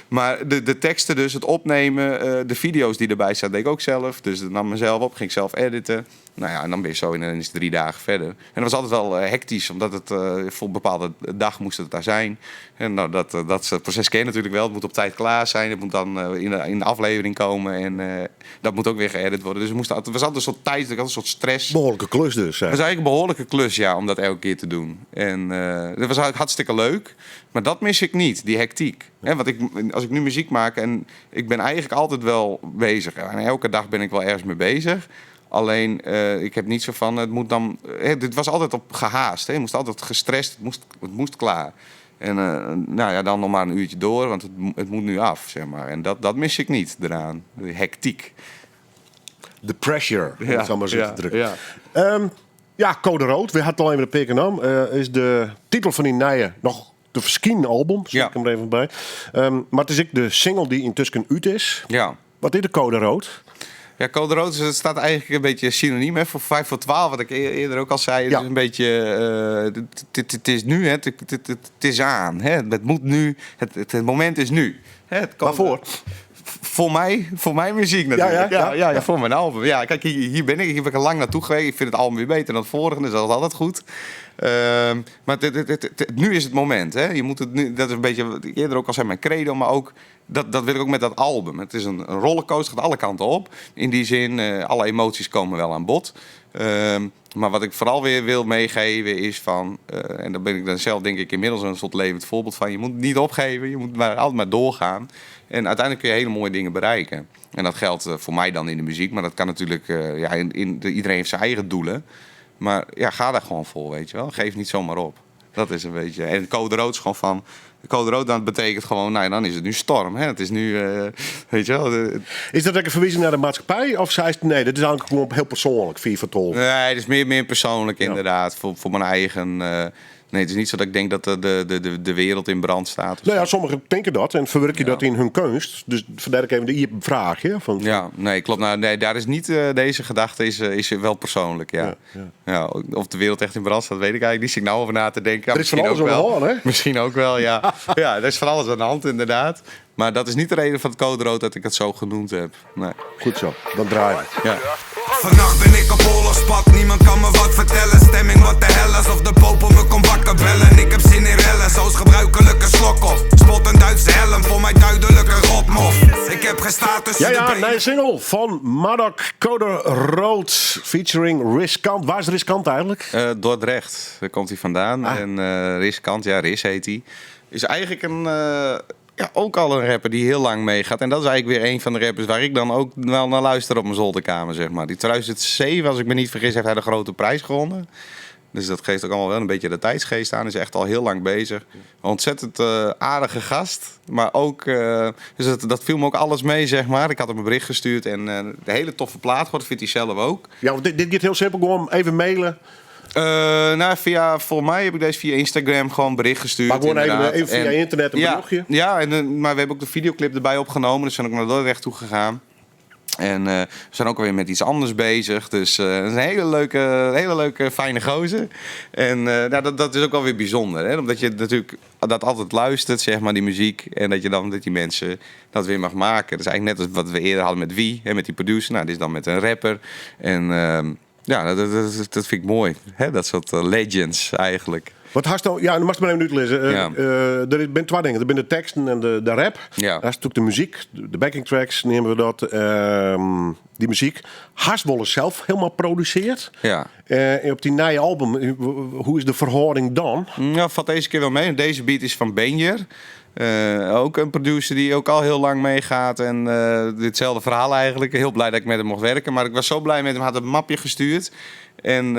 Maar de, de teksten dus, het opnemen, de video's die erbij staan, deed ik ook zelf. Dus dat nam mezelf op, ging ik zelf editen. Nou ja, en dan ben je zo in, is het 3 dagen verder. En dat was altijd wel hectisch, omdat het voor een bepaalde dag moest het daar zijn. En nou, dat proces ken je natuurlijk wel. Het moet op tijd klaar zijn. Het moet dan in de aflevering komen. En dat moet ook weer geëdit worden. Dus het was altijd een soort tijd, een soort stress.
Behoorlijke klus dus.
Het was eigenlijk een behoorlijke klus, ja, om dat elke keer te doen. En dat was eigenlijk hartstikke leuk. Maar dat mis ik niet, die hectiek. Hè, want als ik nu muziek maak en ik ben eigenlijk altijd wel bezig. En elke dag ben ik wel ergens mee bezig. Alleen, ik heb niet zo van, het moet dan... Dit was altijd op gehaast. Hè. Je moest altijd gestrest, het moest klaar. En nou ja, dan nog maar een uurtje door, want het moet nu af, zeg maar. En dat mis ik niet eraan, de hectiek.
De pressure, om het zo maar zo te drukken.
Ja.
Ja, Code Rood, we hadden al even de pik en is de titel van die nije nog te ferskinen album, zeg ik hem er even bij. Maar het is ook de single die intussen uit is. Wat is de Code Rood?
Ja, Code Rood het staat eigenlijk een beetje synoniem, hè, voor 5 voor 12, wat ik eerder ook al zei. Het is een beetje, het is nu, hè, het is aan. Hè, het moet nu, het moment is nu. Hè, het kan,
Waarvoor?
Voor mij, voor mijn muziek natuurlijk. Ja, voor mijn album. Ja, kijk, hier ben ik. Hier ben ik al lang naartoe geweest. Ik vind het album weer beter dan het vorige, dus dat is altijd goed. Maar nu is het moment. Hè? Je moet het nu, dat is een beetje wat ik eerder ook al zei, mijn credo, maar ook dat wil ik ook met dat album. Het is een rollercoaster, gaat alle kanten op. In die zin, alle emoties komen wel aan bod. Maar wat ik vooral weer wil meegeven is van, en daar ben ik dan zelf denk ik inmiddels een soort levend voorbeeld van. Je moet niet opgeven, je moet maar altijd maar doorgaan. En uiteindelijk kun je hele mooie dingen bereiken. En dat geldt voor mij dan in de muziek, maar dat kan natuurlijk, ja, iedereen heeft zijn eigen doelen. Maar ja, ga daar gewoon voor, weet je wel. Geef niet zomaar op. Dat is een beetje. En code rood is gewoon van. Code rood, dan betekent gewoon, nou ja, dan is het nu storm. Hè? Het is nu, weet je wel.
Is dat ook een verwijzing naar de maatschappij? Of zei ze, nee, dat is eigenlijk gewoon heel persoonlijk, 4 voor 12?
Nee, het is meer persoonlijk inderdaad. Voor mijn eigen. Nee, het is niet zo dat ik denk dat de wereld in brand staat.
Nou ja, sommigen denken dat en verwerk je dat in hun kunst. Dus vandaar ik even de hier vraag. Hè, van...
Ja, nee, klopt. Nou, nee, daar is niet deze gedachte is wel persoonlijk. Ja. Ja. Of de wereld echt in brand staat, weet ik eigenlijk niet. Zit ik nou over na te denken. Ja,
er is van alles aan de hand, hè?
Misschien ook wel, ja. Ja, er is van alles aan de hand, inderdaad. Maar dat is niet de reden van het code rood dat ik het zo genoemd heb. Nee.
Goed zo, dan draaien we.
Ja.
Vannacht ben ik op oorlogspad, niemand kan me wat vertellen. Stemming wat de hel, alsof de popo me komt wakker bellen. Ik heb zin in rellen, zoals gebruikelijk een slok op. Spot een Duitse helm, voor mij duidelijk een rotmof. Ik heb geen status.
Ja, nieuwe single van Madok, Code Rood, featuring Riskant. Waar is Riskant eigenlijk?
Dordrecht, daar komt hij vandaan. Ah. En Riskant, ja, Ris heet hij. Is eigenlijk een... ja, ook al een rapper die heel lang meegaat. En dat is eigenlijk weer een van de rappers waar ik dan ook wel naar luister op mijn zolderkamer, zeg maar. Die 2007, als ik me niet vergis, heeft hij de grote prijs gewonnen. Dus dat geeft ook allemaal wel een beetje de tijdsgeest aan. Is echt al heel lang bezig. Ontzettend aardige gast. Maar ook, dus dat viel me ook alles mee, zeg maar. Ik had hem een bericht gestuurd en de hele toffe plaat geworden, vindt hij zelf ook.
Ja, want dit gaat heel simpel. Gewoon even mailen.
Nou, volgens mij heb ik deze via Instagram gewoon bericht gestuurd.
Maar gewoon
inderdaad.
even via internet een berichtje?
Ja, maar we hebben ook de videoclip erbij opgenomen. Dus zijn ook naar Dordrecht toe gegaan. En we zijn ook alweer met iets anders bezig. Dus het is een hele leuke, fijne gozer. En nou, dat is ook wel weer bijzonder. Hè? Omdat je natuurlijk dat altijd luistert, zeg maar, die muziek. En dat je dan met die mensen dat weer mag maken. Dat is eigenlijk net als wat we eerder hadden met Wie, hè, met die producer. Nou, dit is dan met een rapper. En ja, dat vind ik mooi. Hè? Dat soort legends eigenlijk.
Wat hast nou, ja, dan mag je maar even uitlezen. Er zijn twee dingen. Er zijn de teksten en de rap. Daar is natuurlijk de muziek, de backing tracks nemen we dat. Die muziek. Hast wel eens zelf helemaal produceerd. En op die nieuwe album, hoe is de verhouding dan?
Ja, valt deze keer wel mee. Deze beat is van Benjer. Ook een producer die ook al heel lang meegaat. En ditzelfde verhaal eigenlijk. Heel blij dat ik met hem mocht werken. Maar ik was zo blij met hem. Hij had een mapje gestuurd. En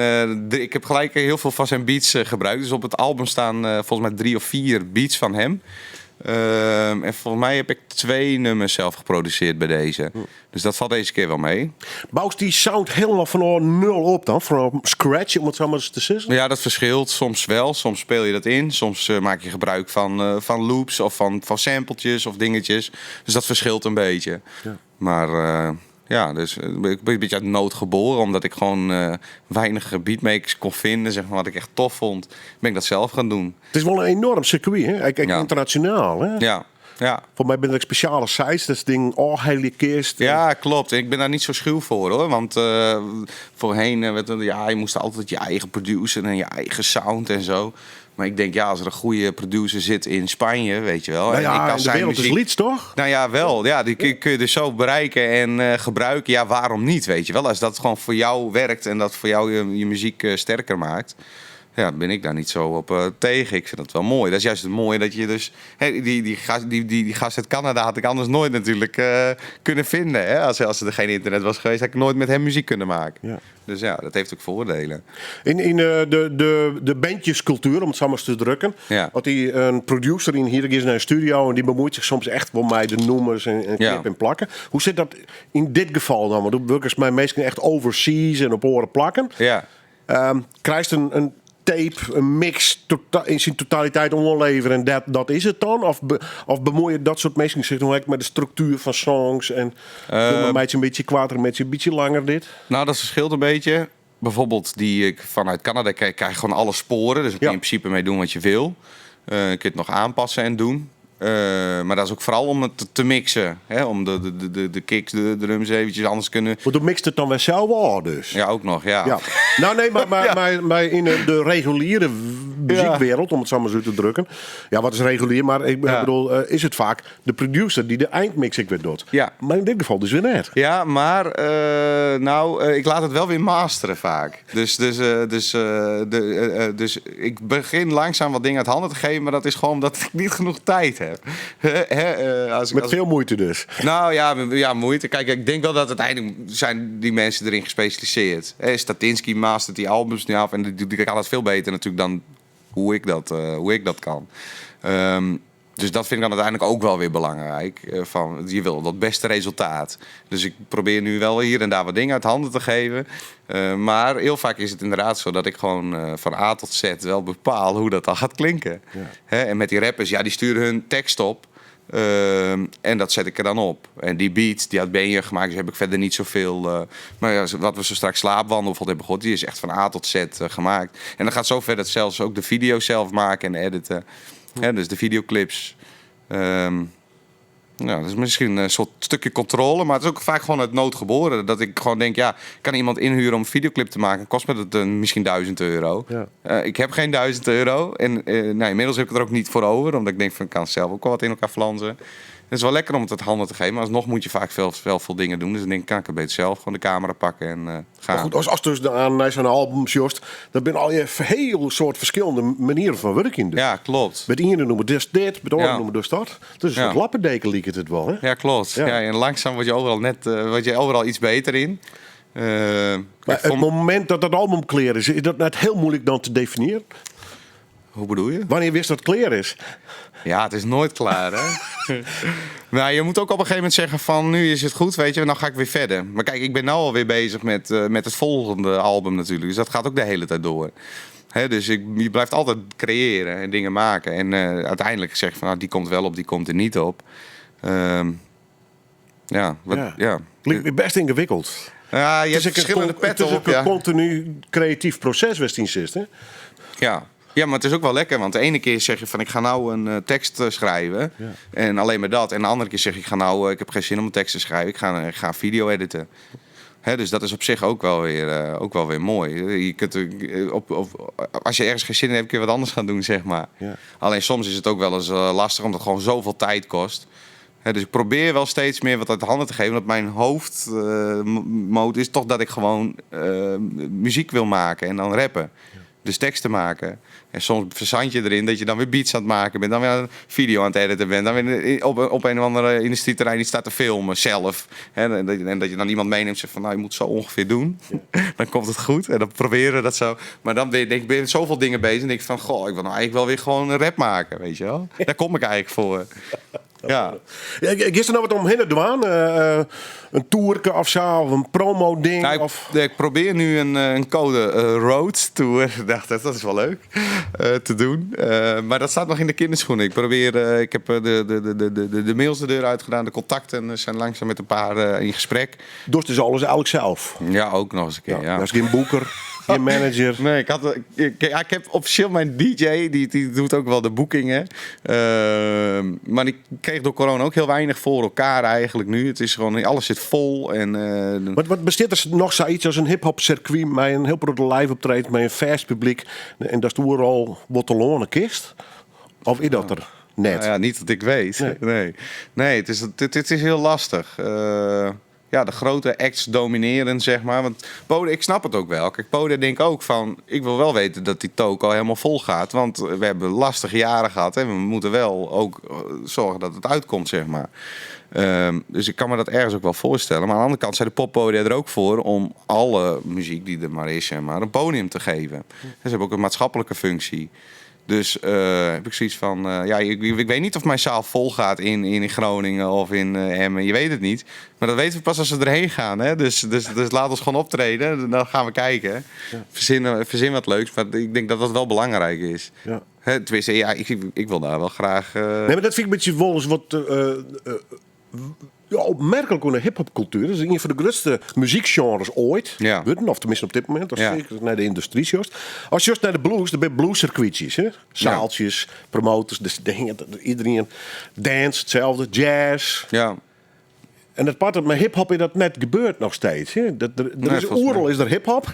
ik heb gelijk heel veel van zijn beats gebruikt. Dus op het album staan volgens mij 3 of 4 beats van hem. En volgens mij heb ik twee nummers zelf geproduceerd bij deze. Dus dat valt deze keer wel mee.
Boust dy sound hielendal fanôf nul op dan? Fanôf scratch, om it sa mar ris te sizzen?
Ja, dat verschilt. Soms wel, soms speel je dat in. Soms maak je gebruik van loops of van sampletjes of dingetjes. Dus dat verschilt een beetje. Maar ja, dus ik ben een beetje uit nood geboren, omdat ik gewoon weinig beatmakers kon vinden, zeg maar, wat ik echt tof vond, ben ik dat zelf gaan doen.
It is wol in enoarm sirkwy, hè? Ek ynternasjonaal, hè?
Ja, ja.
Folgens my binne der ek spesjale sites, dat ding ôfhelje kinst.
Ja, klopt. Ik ben daar niet zo schuw voor, hoor. Want voorheen werd het, ja, je moest altijd je eigen producer en je eigen sound en zo. Maar ik denk, ja, als er een goede producer zit in Spanje, weet je wel.
Nou
en
ja,
ik kan
en de
zijn
wereld is
muziek
lyts, toch?
Nou ja, wel. Ja, die kun je dus zo bereiken en gebruiken. Ja, waarom niet, weet je wel? Als dat gewoon voor jou werkt en dat voor jou je muziek sterker maakt. Ja, ben ik daar niet zo op tegen. Ik vind dat wel mooi. Dat is juist het mooie dat je dus... Hè, die gast uit Canada had ik anders nooit natuurlijk kunnen vinden. Hè? Als er geen internet was geweest, had ik nooit met hem muziek kunnen maken. Dus ja, dat heeft ook voordelen.
In de bandjescultuur, om it sa mar te drukken. Want dy in producer ynhierd is nei in studio en dy bemuoit sich soms echt wol mei de nûmers en knip en plakken. Hoe sit dat yn dit gefal dan? Want do wurkest mei minsken echt overseas en op oare plakken. Krijst in tape, in mix yn syn totaliteit oanlevere en dat is it dan? Of bemuoie dat soart minsken sich noch ek mei de struktuer fan songs en doe mar in bytsje koarter, in bytsje langer dit?
Nou, dat verschilt een beetje. Bijvoorbeeld die ik vanuit Canada krijg, krijg je gewoon alle sporen. Dus daar kun je in principe mee doen wat je wil. Je kunt het nog aanpassen en doen. Maar dat is ook vooral om het te mixen. Hè? Om de kicks, de drums eventjes anders kunnen.
Want do mixt it dan wer sels ôf dus?
Ja, ook nog, ja.
Ja. Nou nee, maar yn de reguliere muzykwereld, om it sa mar út te drukken. Ja, wat is regulier? Mar ik bedoel, is it faak de producer dy't de eindmix ek wer docht. Mar yn dit gefal dus wer net.
Ja, maar nou, ik laat it wel wer masteren vaak. Dus ik begin langzaam wat dingen uit handen te geven, maar dat is gewoon omdat ik niet genoeg tijd heb. Hè, als ik,
Met
als
veel moeite dus.
Nou ja, ja, moeite. Kijk, ik denk wel dat uiteindelijk zijn die mensen erin gespecialiseerd. Hè, Statinsky mastert die albums nu af en die kan het veel beter natuurlijk dan hoe ik dat kan. Dus dat vind ik dan uiteindelijk ook wel weer belangrijk. Van, je wil dat beste resultaat. Dus ik probeer nu wel hier en daar wat dingen uit handen te geven. Maar heel vaak is het inderdaad zo dat ik gewoon van A tot Z wel bepaal hoe dat dan gaat klinken. Hè? En met die rappers, ja, die sturen hun tekst op. En dat zet ik er dan op. En die beat, die had Benje gemaakt, dus heb ik verder niet zoveel. Maar ja, wat we zo straks Slaapwandel bijvoorbeeld hebben gehoord, die is echt van A tot Z gemaakt. En dat gaat zo ver dat zelfs ook de video zelf maken en editen. Hè, dus de videoclips. Ja, dat is misschien een soort stukje controle, maar het is ook vaak gewoon uit nood geboren. Dat ik gewoon denk, ja, ik kan iemand inhuren om een videoclip te maken. Kost me dat misschien 1000 euro. Ik heb geen 1000 euro. En inmiddels heb ik het er ook niet voor over. Omdat ik denk van, ik kan zelf ook wel wat in elkaar flansen. Het is wel lekker om het uit handen te geven. Maar alsnog moet je vaak wel veel dingen doen. Dus dan denk ik, kan ik het beter zelf gewoon de camera pakken en gaan.
Maar goed, als dus aan naar zo'n album, Joost, dan ben al je heel soort verschillende manieren van werken. Dus.
Ja, klopt.
Met ene noemen dus dit, met de andere noemen dus dat. Dus een soort lappendeken liep het wel, hè?
Ja, klopt. Ja, en langzaam word je overal net word je overal iets beter in.
Maar
Ik
het
vond
moment dat dat album klear is, is dat net hiel muoilik dan te definiëren?
Hoe bedoel je?
Wanneer wist dat klear is?
Ja, het is nooit klaar, hè? Nou, je moet ook op een gegeven moment zeggen van... nu is het goed, weet je, en dan ga ik weer verder. Maar kijk, ik ben nou alweer bezig met het volgende album natuurlijk. Dus dat gaat ook de hele tijd door. Hè, dus je blijft altijd creëren en dingen maken. En uiteindelijk zeg je van, nou, die komt wel op, die komt er niet op. Ja, wat, ja.
Lijkt me best ingewikkeld.
Ja, je
Het is
hebt
ook een
verschillende petten
het is
op,
ook een
ja.
continu creatief proces, wist je, hè?
Ja. Ja, maar het is ook wel lekker, want de ene keer zeg je van ik ga nou een tekst schrijven. En alleen maar dat. En de andere keer zeg ik, ik ga nou, ik heb geen zin om een tekst te schrijven. Ik ga video editen. Hè, dus dat is op zich ook wel weer mooi. Je kunt er op, op, als je ergens geen zin in hebt, kun je wat anders gaan doen. Alleen soms is het ook wel eens lastig, omdat het gewoon zoveel tijd kost. Hè, dus ik probeer wel steeds meer wat uit de handen te geven. Want mijn hoofdmoot is toch dat ik gewoon muziek wil maken en dan rappen. Dus teksten maken. En soms verzand je erin dat je dan weer beats aan het maken bent, dan weer een video aan het editen bent, dan weer op een of andere industrieterrein iets staat te filmen zelf. Hè, en dat je dan iemand meeneemt en zegt van nou, je moet zo ongeveer doen. Dan komt het goed en dan proberen we dat zo. Maar dan ben je, denk ik, ben je met zoveel dingen bezig en denk ik van goh, ik wil nou eigenlijk wel weer gewoon een rap maken, weet je wel. Daar kom ik eigenlijk voor. Ja.
Ja, gisteren nog wat omheen dwaan. Een toerke of zo, of een promo-ding.
Nou, ik,
of...
ik probeer nu een code road tour. Ik dacht, dat is wel leuk te doen. Maar dat staat nog in de kinderschoenen. Ik heb de mails de deur uitgedaan. De contacten zijn langzaam met een paar in gesprek.
Dus het is alles eigenlijk zelf.
Ja, ook nog eens een keer.
Ja,
Ja.
Dat is geen boeker, geen manager.
Nee, ik heb officieel mijn DJ, die doet ook wel de boekingen. Maar die kreeg door corona ook heel weinig voor elkaar eigenlijk nu. Het is gewoon, alles zit vol. En
Wat bestaat er nog zoiets als een hip-hop circuit met een heel grote live optreden, met een fast publiek en dat is de oeral wordt de lonen kist? Of is dat er net?
Nou ja, niet dat ik weet.
Nee.
Nee, nee, het is heel lastig. Ja, de grote acts domineren, zeg maar. Want Pode, ik snap het ook wel. Kijk, Pode denkt ook van, ik wil wel weten dat die toko helemaal vol gaat. Want we hebben lastige jaren gehad en we moeten wel ook zorgen dat het uitkomt, zeg maar. Dus ik kan me dat ergens ook wel voorstellen. Maar aan de andere kant zijn de poppodia er ook voor om alle muziek die er maar is, zeg maar, een podium te geven. En ze hebben ook een maatschappelijke functie. Dus heb ik zoiets van, ja, ik weet niet of mijn zaal vol gaat in Groningen of in Emmen. Je weet het niet. Maar dat weten we pas als we erheen gaan. Hè? Dus laat ons gewoon optreden. Dan gaan we kijken.
Ja.
Verzin wat leuks. Maar ik denk dat dat wel belangrijk is.
Ja.
Hè, tenminste, ja, ik wil daar wel graag...
Nee, maar dat vind ik een beetje volgens wat ja, opmerkelijk in de hiphopcultuur. Dat is een van de grootste muziekgenres ooit.
Ja.
Worden, of tenminste op dit moment. Als
Ja.
zeker naar de industrie juist. Als je juist naar de blues, dan ben je bluescircuitjes. Hè? Zaaltjes, promoters, dus dingen, iedereen. Dance, hetzelfde, jazz.
Ja.
En het part met hiphop is dat net gebeurt nog steeds. Hè? Dat, er
Nee,
is
volgens mij.
oeral is er hiphop,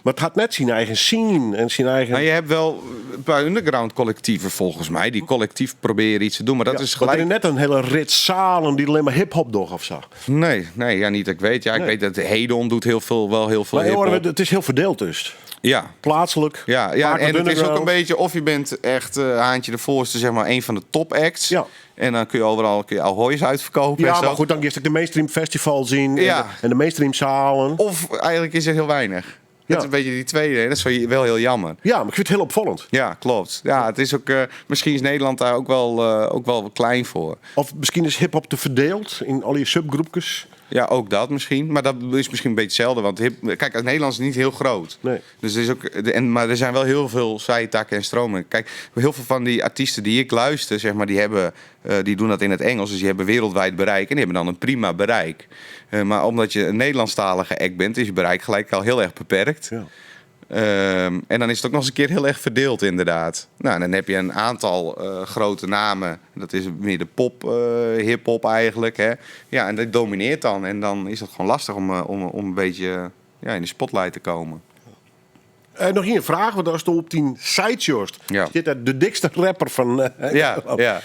maar het had net zijn eigen scene en zijn eigen.
Maar je hebt wel een paar underground collectieven volgens mij, die collectief proberen iets te doen. Maar dat
Ja,
is
want
gelijk.
er is net een hele rits zalen die alleen maar hiphop doen of zo.
Nee, nee, ja, niet dat ik weet. Ja, ik
Nee.
weet dat Hedon doet wel heel veel
Maar hoor,
hiphop.
het is heel verdeeld dus.
Ja.
Plaatselijk.
Ja, ja,
vaak
en
wat
het is ook een
underground.
beetje of je bent echt haantje de voorste, zeg maar, een van de top acts.
Ja.
En dan kun je overal Ahoy's uitverkopen.
Ja,
en zo.
maar goed, dan kun je de mainstream festival zien en de mainstream zalen.
Of eigenlijk is er heel weinig. Dat is een beetje die tweede. Hè? Dat is wel heel jammer.
Ja, maar ik vind het heel opvallend.
Ja, klopt. Ja, het is ook, misschien is Nederland daar ook wel klein voor.
Of misschien is hiphop te verdeeld in al die subgroepjes.
Ja, ook dat misschien. Maar dat is misschien een beetje hetzelfde. Want kijk, Nederland is niet heel groot.
Nee.
Dus er is ook, de, en, maar er zijn wel heel veel zijtakken en stromen. Kijk, heel veel van die artiesten die ik luister, zeg maar, die doen dat in het Engels. Dus die hebben wereldwijd bereik en die hebben dan een prima bereik. Maar omdat je een Nederlandstalige act bent, is je bereik gelijk al heel erg beperkt.
Ja.
En dan is het ook nog eens een keer heel erg verdeeld, inderdaad. Nou, en dan heb je een aantal grote namen. Dat is meer de pop, hip-hop eigenlijk. Hè? Ja, en dat domineert dan. En dan is het gewoon lastig om een beetje, ja, in de spotlight te komen.
Nog hier een vraag, want als je op die site Joost,
Ja.
zit daar de dikste rapper van
Ja, ja.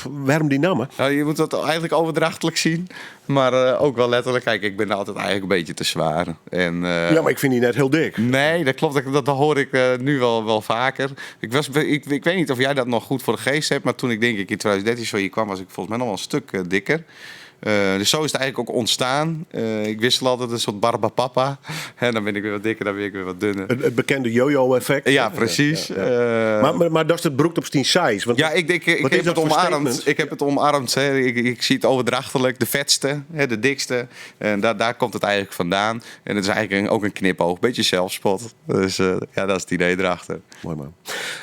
Waarom die naam, hè?
Nou, je moet dat eigenlijk overdrachtelijk zien, maar ook wel letterlijk. Kijk, ik ben altijd eigenlijk een beetje te zwaar. En
Ja, maar ik vind die net heel dik.
Nee, dat klopt. Dat hoor ik nu wel vaker. Ik weet niet of jij dat nog goed voor de geest hebt, maar toen ik denk ik in 2013 zo hier kwam, was ik volgens mij nog wel een stuk dikker. Dus zo is het eigenlijk ook ontstaan. Ik wissel altijd een soort barbapapa. En dan ben ik weer wat dikker, dan ben ik weer wat dunner.
Het bekende yo-yo-effect.
Ja, precies.
Ja, ja. Maar dat is het broek op zijn size. Want
ja, ik denk, ik
wat is
heb
dat
het
voor
omarmd.
statement?
Ik heb het omarmd. Hè. Ik zie het overdrachtelijk. De vetste, hè, de dikste. En daar komt het eigenlijk vandaan. En het is eigenlijk ook een knipoog. Beetje zelfspot. Dus ja, dat is het idee erachter.
Mooi man.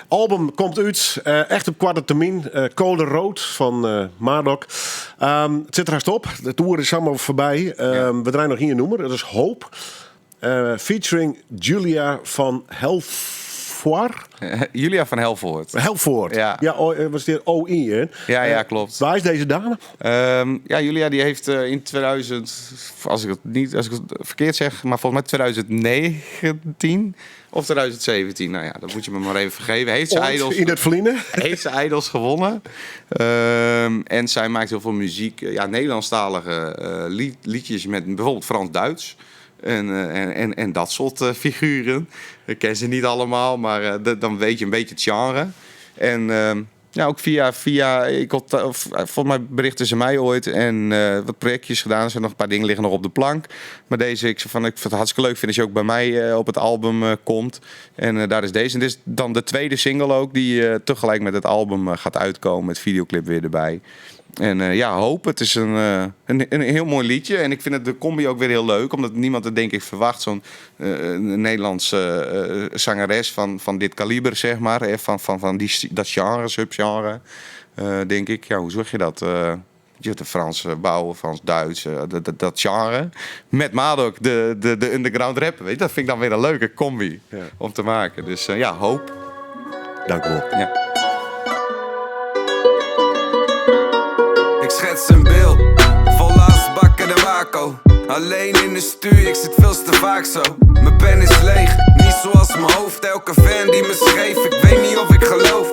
Album komt uit. Echt op kwart termijn. Code Rood van Madok. Het zit er haast op. De tour is allemaal voorbij. We draaien nog hier een nummer. Dat is Hoop. Featuring Julia van Helvoort.
Julia van Helvoort.
Helvoort.
Ja.
Ja, oh, was dit OI, hè?
Ja, ja, klopt.
Waar is deze dame?
Ja, Julia die heeft in 2000, als ik het niet, als ik het verkeerd zeg, maar volgens mij 2019 of 2017. Nou ja, dat moet je me maar even vergeven. Heeft ze
Ooit
Idols
in het verleden?
Heeft ze Idols gewonnen. En zij maakt heel veel muziek, ja, Nederlandstalige liedjes met bijvoorbeeld Frans-Duits. En, en, en, dat soort figuren. Ik ken ze niet allemaal, maar dan weet je een beetje het genre. En ehm, ja, ook via, via ik had, of, volgens mij berichten ze mij ooit en wat projectjes gedaan. Er zijn nog een paar dingen liggen nog op de plank. Maar deze, ik zei van, ik vind het hartstikke leuk vind als je ook bij mij op het album komt. En daar is deze. En dit is dan de tweede single ook die tegelijk met het album gaat uitkomen. Met videoclip weer erbij. En ja, hoop. Het is een heel mooi liedje. En ik vind het de combi ook weer heel leuk. Omdat niemand het denk ik verwacht. Zo'n Nederlandse zangeres van dit kaliber, zeg maar. Hè, van dat genre, subgenre. Denk ik. Ja, hoe zeg je dat? Je de Franse bouwen, Frans-Duits, dat genre. Met Madok, de underground rapper. Weet je? Dat vind ik dan weer een leuke combi om te maken. Dus ja, hoop.
Dank u wel.
Ja.
Ik schets een beeld, vol asbakken de Waco. Alleen in de stuur, ik zit veel te vaak zo. Mijn pen is leeg, niet zoals mijn hoofd. Elke fan die me schreef, ik weet niet of ik geloof.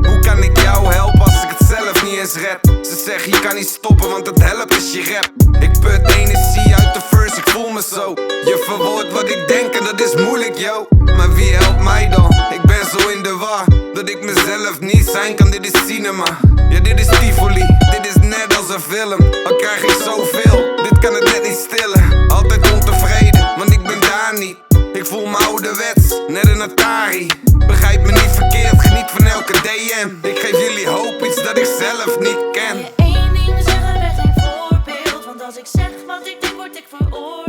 Hoe kan ik jou helpen als ik het zelf niet eens red? Ze zeggen je kan niet stoppen, want het helpt als je rap. Ik put energie uit de verse, ik voel me zo. Je verwoordt wat ik denk en dat is moeilijk, yo. Maar wie helpt mij dan? Ik ben zo in de war dat ik mezelf niet zijn kan, dit is cinema. Ja, dit is Tivoli, dit is net als een film. Al krijg ik zoveel, dit kan het net niet stillen. Altijd ontevreden, want ik ben daar niet. Ik voel me ouderwets, net een Atari. Begrijp me niet verkeerd, geniet van elke DM. Ik geef jullie hoop, iets dat ik zelf niet ken.
Kan je één ding zeggen, ben geen voorbeeld. Want als ik zeg wat ik denk, word ik veroordeeld.